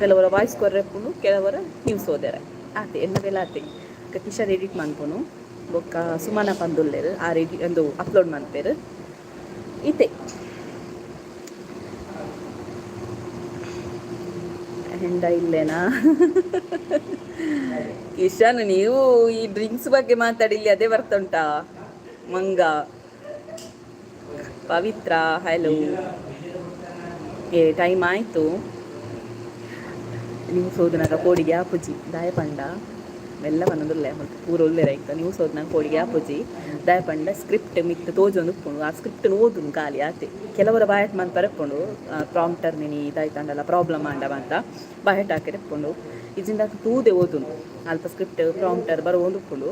ಕೆಲವರ ವಾಯ್ಸ್ ಕೊರ್ರೆ ಪುಂಡು, ಕೆಲವರ ನ್ಯೂಸ್ ಓದರೆ ಆತೆ. ಎನ್ನ ಬೇಲೆ ಆತೆ. ಬೊಕ್ಕ ಕಿಶನ್ ಎಡಿಟ್ ಮನ್ಪುನು, ಬೊಕ್ಕ ಸುಮನ ಪಂದುಲ್ಲೇರು, ಆ ರೆಡಿ ಒಂದು ಅಪ್ಲೋಡ್ ಮನ್ಪೇರು ಇತ್ತೆ. ಹೆಂಡ ಇಲ್ಲೇನಾ ಕಿಶನ್? ನೀವು ಈ ಡ್ರಿಂಕ್ಸ್ ಬಗ್ಗೆ ಮಾತಾಡಿಲ್ಲಿ, ಅದೇ ಬರ್ತುಂಟಾ ಮಂಗ. ಪವಿತ್ರ, ಹಲೋ. ಏ, ಟೈಮ್ ಆಯಿತು. ನ್ಯೂಸ್ ಓದುನಾಗ ಕೋಡಿಗೆ ಆಪುಜಿ. ದಾಯ ಪಂಡ ಮೆಲ್ಲ ಪನ್ನೊಂದುಲ್ಲೆ, ಮತ್ತು ಪೂರ ಉಲ್ಲೆರ್ ಆಯ್ತು. ನ್ಯೂಸ್ ಓದುನಾಗ ಕೋಡಿಗೆ ಆಪುಜಿ. ದಾಯ ಪಂಡ ಸ್ಕ್ರಿಪ್ಟ್ ಮಿತ್ತ್ ತೋಜೊಂದು ಉಪ್ಪುಂಡು, ಆ ಸ್ಕ್ರಿಪ್ಟ್ ಓದುನು ಖಾಲಿ ಆತೆ. ಕೆಲವರ ಬಾಯಟ್ ಮನ್ಪರೆ ಉಪ್ಪುಂಡು, ಪ್ರಾಂಪ್ಟರ್ ಮಿನಿ ಇದಾಯ್ತಂಡಲ್ಲ, ಪ್ರಾಬ್ಲಮ್ ಆಂಡ ಅಂತ ಬಾಯಟ್ ಹಾಕಿರೆ ಉಪ್ಪುಂಡು. ಇಜಿಂದ ತೂದೆ ಓದುನು. ಅಲ್ಪ ಸ್ಕ್ರಿಪ್ಟ್ ಪ್ರಾಂಪ್ಟರ್ ಬರೋಂದು ಉಪ್ಪುಂಡು,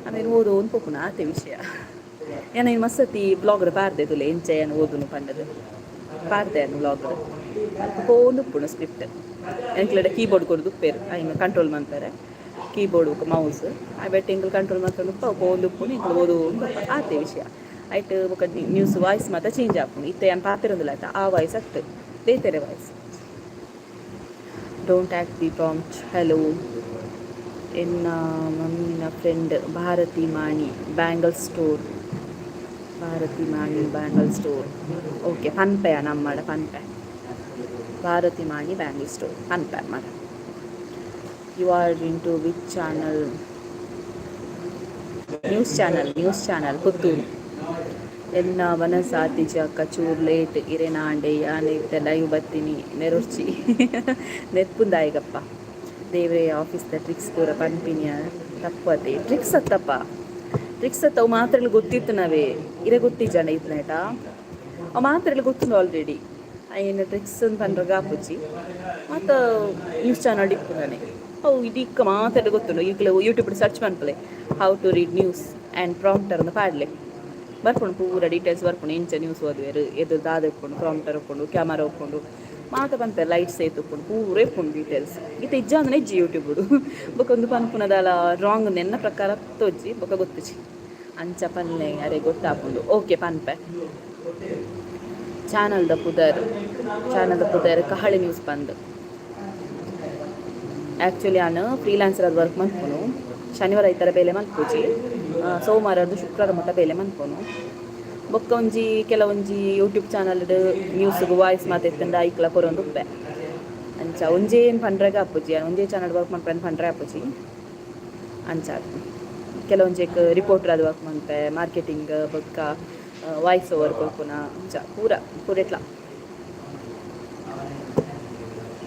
ಆಮೇಲೆ ಓದು ಒಂದು ಪೋಪುಂಡು, ಆತೆ ವಿಷಯ. ಏನ ಈ ಮಸ್ಸತಿ ಬ್ಲಾಗ್ ಪಾರ್ದೆ ತುಲೆ, ಎಂಚ ಏನು ಓದುನು ಪಂಡದು ಪಾರ್ದೆ ಬ್ಲಾಗ್. ಅಲ್ಪ ಪೋಂದು ಉಪ್ಪುಂಡು ಸ್ಕ್ರಿಪ್ಟ್. ಎಂಕ್ಲೆಡ ಕೀಬೋರ್ಡ್ ಕೊರ್ದು ಉಪ್ಪೇರು, ಐನ್ ಕಂಟ್ರೋಲ್ ಮನ್ಪೆರೆ ಕೀಬೋರ್ಡ್ ಬೊಕ ಮೌಸ್. ಆ ಬೆಟ್ ಎಂಕುಲು ಕಂಟ್ರೋಲ್ ಮಲ್ತೊಂದು ಉಪ್ಪ, ಪೋಂದು ಉಪ್ಪುಂಡು, ಎಂಕುಲು ಓದು ಆತೆ ವಿಷಯ. ಐಟ್ ಬೊಕ ನ್ಯೂಸ್ ವಾಯ್ಸ್ ಮಾತ ಚೇಂಜ್ ಆಪುಂಡು. ಇತ್ತೆ ಯಾನ್ ಪಾತೆರೊಂದುಲ್ಲ ಆಯ್ತಾ, ಆ ವಾಯ್ಸ್ ಅತ್ತ್, ಬೇತೆರೆ voice. Don't act the prompt. Hello. ಎನ್ನ ಮಮ್ಮಿನ ಫ್ರೆಂಡ್ ಭಾರತಿ ಮಾಣಿ ಬ್ಯಾಂಗಲ್ ಸ್ಟೋರ್, ಭಾರತಿ ಮಾಣಿ ಬ್ಯಾಂಗಲ್ ಸ್ಟೋರ್. ಓಕೆ, ಪನ್ಪೆಯ ನಮ್ಮಡ ಪನ್ಪೆ. ಭಾರತಿ ಮಾಣಿ ಬ್ಯಾಂಗಲ್ ಸ್ಟೋರ್ ಪನ್ಪೆ ಅಮ್ಮಡ. You are into which channel? News channel, news channel Puttur. ಎನ್ನ ವನಸಾತಿಜ ಚೂರ್ ಲೇಟ್ ಇರೆನಾಂಡೆ. ಯಾನ್ ಇತ್ತೆ ಲೈವ್ ಬತ್ತೀನಿ, ನೆರೊರ್ಚಿ ನೆರ್ಪುಂದಾಯಿಗಪ್ಪ ದೇವ್ರೆ. ಆಫೀಸ್ದ ಟ್ರಿಕ್ಸ್ ಪೂರ ಪನ್ಪಿನಿಯ, ತಪ್ಪು ಅತೆ. ಟ್ರಿಕ್ಸ್ ಅತ್ತಪ್ಪ, ಟ್ರಿಕ್ಸ್ ಅತ್ತ. ಅವು ಮಾತ್ರೆಗಳು ಗೊತ್ತಿತ್ತು ನಾವೇ ಇರೆ ಗೊತ್ತಿಜ್ಜಾಂಡ ಇತ್ನೇಟ ಅವು ಮಾತ್ರೆಗಳು ಗೊತ್ತುಂಡು ಆಲ್ರೆಡಿ. ಐನ ಟ್ರಿಕ್ಸ್ ಅಂತ ಪಂಡ್ರಗ ಆಪುಜಿ. ಮತ್ತು ನ್ಯೂಸ್ ಚಾನಲ್ ಇಪ್ಪುದಾನೆ, ಅವು ಇದೀಕ ಮಾತಾಡ ಗೊತ್ತುಂಡು. ಈಗಲೇ ಯೂಟ್ಯೂಬ್ ಸರ್ಚ್ ಮನ್ಪಲೆ, "how to read news and prompter" ಅಂತ ಪಾಡ್ಲೆ, ಬರ್ಪುಂಡು. ಪೂರ ಡೀಟೇಲ್ಸ್ ಬರ್ಪುಂಡು. ಎಂಚ ನ್ಯೂಸ್ ಓದುವೆರು, ಎದುರು ದಾದ ಇಪ್ಪುಂಡು, ಪ್ರಾಂಪ್ಟರ್ ಉಪ್ಪುಂಡು, ಕ್ಯಾಮರಾ ಉಪ್ಪುಂಡು, ಮಾತ ಪನ್ಪೆರ್. ಲೈಟ್ಸ್ ಏತ್ ಉಪ್ಪುಂಡು, ಪೂರ ಇಪ್ಪುಂಡು ಡೀಟೇಲ್ಸ್. ಇತ್ತೆ ಇಜ್ಜಾಂದನೆ ಇಜ್ಜಿ ಯೂಟ್ಯೂಬ್. ಬೊಕ ಒಂದು ಪನ್ಪುನದಾಲ ರಾಂಗ್ ಎನ್ನ ಪ್ರಕಾರ ತೋಜಿ, ಬೊಕ ಗೊತ್ತುಜಿ. ಅಂಚ ಪನ್ಲೆ, ಅರೆ ಗೊತ್ತಾಪುಂಡು. ಓಕೆ, ಪನ್ಪೆ. ಚಾನಲ್ದ ಪುದರ್, ಚಾನಲ್ದ ಪುದರ್ ಕಹಳೆ ನ್ಯೂಸ್ ಪಂದ್. ಆ್ಯಕ್ಚುಲಿ ನಾನು ಫ್ರೀಲಾನ್ಸರ್ ಅದು ವರ್ಕ್ ಮನ್ಪುನು. ಶನಿವಾರ ಐತರ ಬೇಲೆ ಮನ್ಪುಜಿ, ಸೋಮವಾರದ್ದು ಶುಕ್ರವಾರ ಮುಟ್ಟ ಬೇಲೆ ಮನ್ಪುನು. ಬೊಕ್ಕ ಒಂಜಿ ಕೆಲವೊಂಜಿ ಯೂಟ್ಯೂಬ್ ಚಾನಲ್ಡ್ ನ್ಯೂಸ್ಗ್ ವಾಯ್ಸ್ ಮಾತೆತ್ತಂಡ ಐಕ್ಲ ಕೊರೊಂದು ಉಪ್ಪೆ. ಅಂಚ ಒಂಜೇ ಏನು ಪಂಡ್ರೆಗ ಆಪುಜಿ, ಒಂಜೇ ಚಾನಲ್ ವರ್ಕ್ ಮನ್ಪೆ ಪಂಡ್ರೆ ಆಪುಜಿ. ಅಂಚ ಕೆಲವೊಂಜೆಕ್ ರಿಪೋರ್ಟರ್ ಅದು ವರ್ಕ್ ಮನ್ಪೆ, ಮಾರ್ಕೆಟಿಂಗ್, ಬೊಕ್ಕ ವಾಯ್ಸ್ ಓವರ್ ಕೊರ್ಪುನ, ಅಂಚ ಪೂರ ಪೂರೆಟ್ಲ.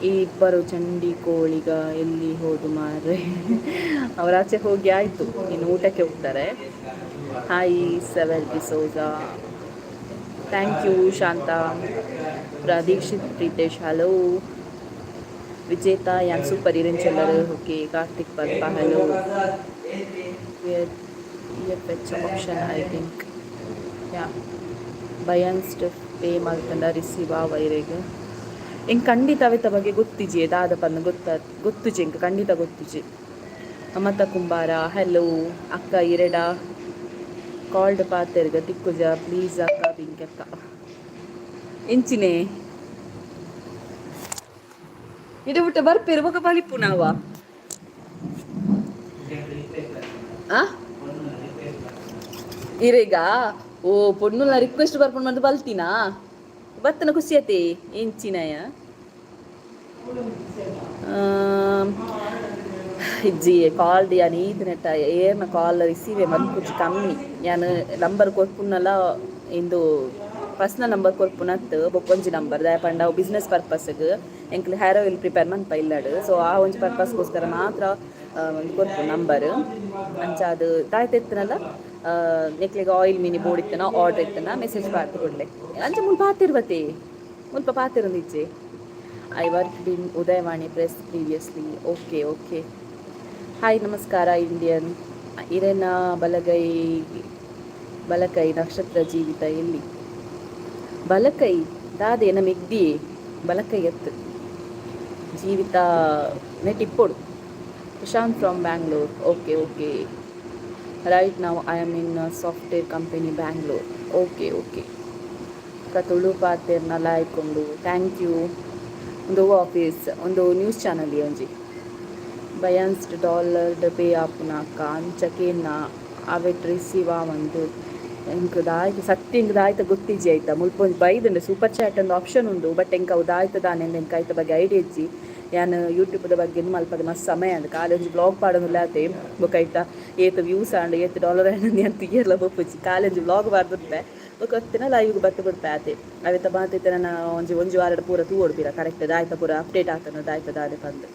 ಈ ಇಬ್ಬರು ಚಂಡಿ ಕೋಳಿಗ ಎಲ್ಲಿ ಹೋದು ಮಾರ್ರೆ? ಅವರಾಚೆ ಹೋಗಿ ಆಯಿತು, ಇನ್ನು ಊಟಕ್ಕೆ ಹೋಗ್ತಾರೆ. ಹಾಯ್ ಸೆವೆಲ್ D'Souza, thank you. Shanta Pradikshit Pritesh, hello. Vijetha ಯಾನ್ ಸೂಪರ್ ಇರೆಂಚೆಲ್ಲರು. ಓಕೆ. ಕಾರ್ತಿಕ್ ಪಲ್ಪ, hello. F H option, I think. Yeah, ಬಯನ್ಸ್ pay ಮಲ್ತಂಡ ರಿಸೀವ್ ಆವ ಇರೆಗ್? ಎಂಕ್ ಖಂಡಿತ ಅವೆತ ಬಗ್ಗೆ ಗೊತ್ತಿಜಿ, ದಾದ ಪಂದ್ ಗೊತ್ತ ಗೊತ್ತುಜಿ ಎಂಕ್, ಖಂಡಿತ ಗೊತ್ತುಜಿ. ಮಮತಾ ಕುಂಬಾರ, ಹಲೋ. ಅಕ್ಕ, ಇರೆಡ ಕಾಲ್ಡ್ ಪಾತೆರ್ಗ ತಿಕ್ಕುಜ, ಪ್ಲೀಸ್ ಅಕ್ಕ. ಬಿಂಕಕ್ಕ ಎಂಚಿನೆ ಇಡ ಬಿಟ್ಟ ಬರ್ಪೇರು, ಬೊಕ ಬಲಿಪು ನಾವ. ಆ ಇರೇಗ ಓ ಪೊಣ್ಣುಲ ರಿಕ್ವೆಸ್ಟ್ ಬರ್ಪುಂಡು ಬಂದು ಬಲ್ತಿನಾ? ಬತ್ತನ ಖುಷಿ ಆತೆ. ಎಂಚಿನಯ ಇಜ್ಜಿ. ಕಾಲ್ ಯಾನ್ ಈತ್ ನೆಟ್ಟ ಏರ್ನ ಕಾಲ್ ರಿಸೀವ್ ಮನ್ಪುಜಿ, ಕಮ್ಮಿ. ಯಾನ್ ನಂಬರ್ ಕೊರ್ಪುನಲ ಇಂದು. ಪರ್ಸನಲ್ ನಂಬರ್ ಕೊರ್ಪುನತ್ತು ಬೊಕ್ಕೊಂಜಿ ನಂಬರ್ ದಾಯ ಪಂಡ ಅವು ಬಿಸ್ನೆಸ್ ಪರ್ಪಸ್ಗ್. ಎಂಕ್ಲು ಹೇರ್ ಆಯಿಲ್ ಪ್ರಿಪೇರ್ ಮನ್ಪ ಇಲ್ಲಡ್. ಸೊ ಆ ಒಂಜಿ ಪರ್ಪಸ್ಗೋಸ್ಕರ ಮಾತ್ರ ಒಂದು ಕೊರ್ಪು ನಂಬರ್. ಅಂಚ ಅದು ದಾಯ್ತ ಇತ್ತನಲ್ಲ, ನೆಕ್ಲೆಗ್ ಆಯಿಲ್ ಮಿನಿ ಬೋರ್ಡ್ ಇತ್ತನ, ಆರ್ಡರ್ ಇತ್ತನ, ಮೆಸೇಜ್ ಪಾಡ್ದು ಕೊಡ್ಲೆ. ಅಂಚ ಮುಲ್ಪ ಪಾತಿರ್ವತಿ, ಮುಲ್ಪ ಪಾತಿರಂದಿಜ್ಜಿ. I work in Udayavani Press previously. Okay okay Hi, ನಮಸ್ಕಾರ ಇಂಡಿಯನ್. ಇರೇನ ಬಲಗೈ, ಬಲಕೈ ನಕ್ಷತ್ರ ಜೀವಿತ ಎಲ್ಲಿ? ಬಲಕೈ ದಾದೆ ಮೆಗ್ದಿಯೇ? ಬಲಕೈ ಎತ್ತು ಜೀವಿತ ನೆಟ್ ಇಪ್ಪೊಡು. Prashant from Bangalore. Okay okay Right now I am in software company, Bangalore. Okay okay ಅಕ್ಕ, ತುಳು ಪಾತೆರ್ನ ಲಾಯ್ಕೊಂಡು. Thank you. ಒಂದು ಆಫೀಸ್, ಒಂದು ನ್ಯೂಸ್ ಚಾನಲ್ ಒಂಜಿ. ಬೈನಾನ್ಸ್ ಡಾಲರ್ ಪೇ ಆಪುನ ಅಕ್ಕ, ಅಂಚ ಕೇನ್ನ ಅವೆಟ್ ರಿಸೀವ್ ಆವಂದು. ಎಂಕ್ ದಾಯ್ತ ಸತ್ಯ, ಎಂಕ್ ದಾಯ್ತ ಗೊತ್ತಿಜ್ಜಿ ಆಯ್ತಾ. ಮುಲ್ಪ ಒಂಜಿ ಬೈದುಂಡು, ಸೂಪರ್ ಚಾಟ್ ಒಂದು ಆಪ್ಷನ್ ಉಂಡು. ಬಟ್ ಎಂಕ್ ಅವು ದಾಯ್ತ ದಾನೆ ಎಂಕ್ ಐತ ಬಗ್ಗೆ ಐಡಿಯಾ ಇಜ್ಜಿ. ಯಾನ್ ಯೂಟ್ಯೂಬ್ದ ಬಗ್ಗೆ ಮಲ್ಪದ ಮಸ್ತ್ ಸಮಯ ಅಂದ್. ಕಾಲಿ ಒಂಜಿ ಬ್ಲಾಗ್ ಪಾಡೊಂದುಲ್ಲ ಆತೆ. ಬೊಕ ಐತ ಏತ್ ವ್ಯೂಸ್ ಆಂಡ್, ಏತ್ ಡಾಲರ್ ಆಂಡ್ ಅಂತ ಇಯರ್ಲ ಬೊಪ್ಪುಜಿ. ಕಾಲಿ ಒಂಜಿ ಬ್ಲಾಗ್ ಬಾರ್ದುರ್ಪೆ, ಬೊಕ ಒತ್ತಿನ ಲೈವ್ಗೆ ಬತ್ತು ಬಿಡ್ಪೆ ಆತೆ. ಅವೆತ ಮಾತಿತ್ತೆ ನನ್ನ ಒಂಜಿ ಒಂಜಿ ವಾರದ ಪೂರ ತೂವೊಡು ಪಿರ ಕರೆಕ್ಟ್ ದಾಯ್ತ ಪೂರ ಅಪ್ಡೇಟ್ ಆತನ, ದಾಯ್ತ ದಾದೆ ಪಂದ್.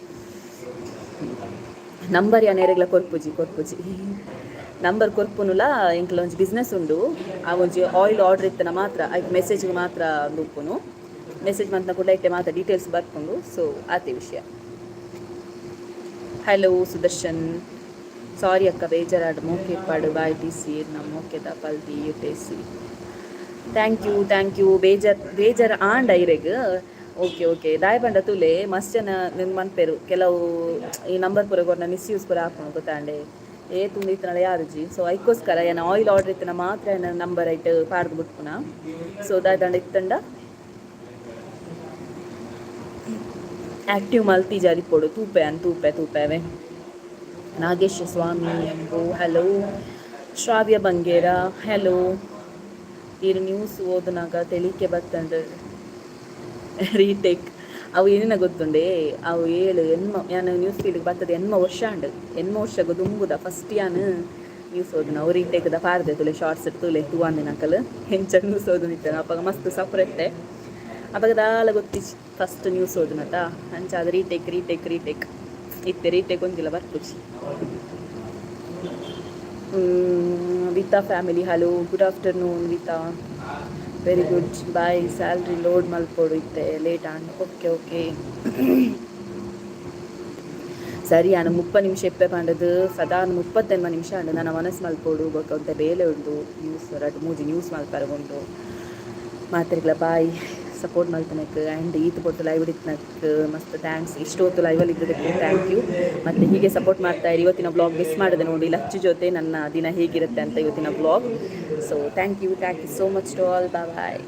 ನಂಬರ್ ಯಾನ್ ಎರೆಗ್ಲ ಕೊರ್ಪುಜಿ, ಕೊರ್ಪುಜಿ ನಂಬರ್ ಕೊರ್ಪುನುಲ. ಎಂಕ್ಲ ಒಂಜಿ ಬಿಸ್ನೆಸ್ ಉಂಡು. ಆ ಒಂಜಿ ಆಯಿಲ್ ಆರ್ಡರ್ ಇತ್ತನ ಮಾತ್ರ ಐಕ್ ಮೆಸೇಜ್ಗೆ ಮಾತ್ರ ಒಂದು ಉಪ್ಪುನು. ಮೆಸೇಜ್ ಮಂತ್ನ ಕೂಡ ಇಟ್ಟೆ ಮಾತ್ರ ಡೀಟೇಲ್ಸ್ ಬರ್ಪುಂಡು. ಸೊ ಆತೆ ವಿಷಯ. ಹಲೋ ಸುದರ್ಶನ್. ಸಾರಿ ಅಕ್ಕ, ಬೇಜಾರಾಡ್ ಮೋಕೆ ಪಾಡು. ಬಾಯ್ ಟಿ ಸಿ ನಮ್ಮ ಮೋಕೆದ ಪಲ್ದಿ ಯುಟೇಸಿ. Thank you, thank you. ಬೇಜಾರ್ ಬೇಜಾರ್ ಆಂಡ ಐರೆಗ್? ಓಕೆ ಓಕೆ ದಾಯ ಪಂಡ ತುಲೆ, ಮಸ್ತ್ ಜನ ನಿನ್ ಮನ್ಪೇರು. ಕೆಲವು ಈ ನಂಬರ್ ಪೂರ ಕೊರ್ನ ಮಿಸ್ಯೂಸ್ ಪೂರ ಆಪುಂಡು, ಗೊತ್ತಾಂಡೆ? ಏ ತುಂಡು ಇತ್ತನಲ್ಲ ಯಾರುಜಿ. ಸೊ ಐಕೋಸ್ಕರ ಏನ ಆಯಿಲ್ ಆರ್ಡರ್ ಇತ್ತನ ಮಾತ್ರ ಏನ ನಂಬರ್ ಐಟ್ ಪಾಡ್ದು ಬಿಟ್ಪುನ. ಸೊ ದಾಯ ದಂಡ ಇತ್ತಂಡ ಆಕ್ಟಿವ್ ಮಲ್ತಿ ಜಾರಿ ಪೊಡು. ತೂಪೆ ಅನ್ ತೂಪೆ ತೂಪೆವೆ. ನಾಗೇಶ್ ಸ್ವಾಮಿ ಎಂಬು ಹಲೋ. ಶ್ರಾವ್ಯ ಬಂಗೇರ ಹಲೋ. ಈರ್ ನ್ಯೂಸ್ ಓದುನಾಗ ತೆಲಿಕೆ ಬತ್ತಂಡು. ರೀಟೇಕ್ ಅವು ಏನೇನ ಗೊತ್ತುಂಡೆ? ಅವು ಏಳು ಎನ್ಮ, ಯಾನ್ ನ್ಯೂಸ್ ಫೀಲ್ಡ್ ಬರ್ತದೆ 80 ವರ್ಷ ಆಂಡ್. 80 ವರ್ಷ ದುಂಬುದ ಫಸ್ಟ್ ಯಾನ್ ನ್ಯೂಸ್ ಓದುನ. ಅವು ರೀಟೇಕ್ದ ಪಾರ್ದೆ ತುಲೆ, ಶಾರ್ಟ್ಸ್ ತುಲೆ ತೂವಂದಿನಕಲ್. ಎಂಚ ನ್ಯೂಸ್ ಓದುನಿತ್ತೆ ಅಪಗ ಮಸ್ತ್ ಸಫರ್ ಇತ್ತೆ. ಅಪಗ ದಾಲ ಗೊತ್ತಿಜ್ ಫಸ್ಟ್ ನ್ಯೂಸ್ ಓದುನತ. ಅಂಚ ಅದು ರೀಟೇಕ್, ರೀಟೇಕ್, ರೀಟೇಕ್ ಇತ್ತೆ. Retake ಒಂಜಿಲ ಬರ್ಪುಜಿ. ವಿತಾ family, hello, good afternoon Vita. Very good, bye. Salary load ಮಲ್ಪೊಡು ಇತ್ತೆ, ಲೇಟ್ ಆಂಡ್. ಓಕೆ ಓಕೆ ಸರಿ. ಯಾನು 30 ನಿಮಿಷ ಎಪ್ಪೆ ಪಂಡದು ಸದಾನ 38 ನಿಮಿಷ ಅಂಡು. ನನ್ನ ಮನಸ್ಸು ಮಲ್ಪೊಡು. ಬೊಕ್ಕ ಒಂತೆ ಬೇಲೆ ಉಂಡು. ನ್ಯೂಸ್ ರಡ್ಡ್ ಮೂಜಿ ನ್ಯೂಸ್ ಮಲ್ಪರೆ ಉಂಡು. ಮಾತೆರ್ಗ್ಲ ಬಾಯ್. ಸಪೋರ್ಟ್ ಮಲ್ತನಕ್ ಆ್ಯಂಡ್ ಈತ್ ಪೊರ್ತು ಲೈವ್ ಇತ್ನಕ್ ಮಸ್ತ್ thanks. ಇಷ್ಟು ಹೊತ್ತು ಲೈವಲ್ಲಿ ಇದ್ದದಕ್ಕೆ thank you. ಮತ್ತು ಹೀಗೆ ಸಪೋರ್ಟ್ ಮಾಡ್ತಾ ಇರಿ. ಇವತ್ತಿನ ಬ್ಲಾಗ್ ಮಿಸ್ ಮಾಡಿದೆ ನೋಡಿ. ಲಚ್ಚು ಜೊತೆ ನನ್ನ ದಿನ ಹೇಗಿರುತ್ತೆ ಅಂತ ಇವತ್ತಿನ blog. So thank you, thank you so much to all. Bye.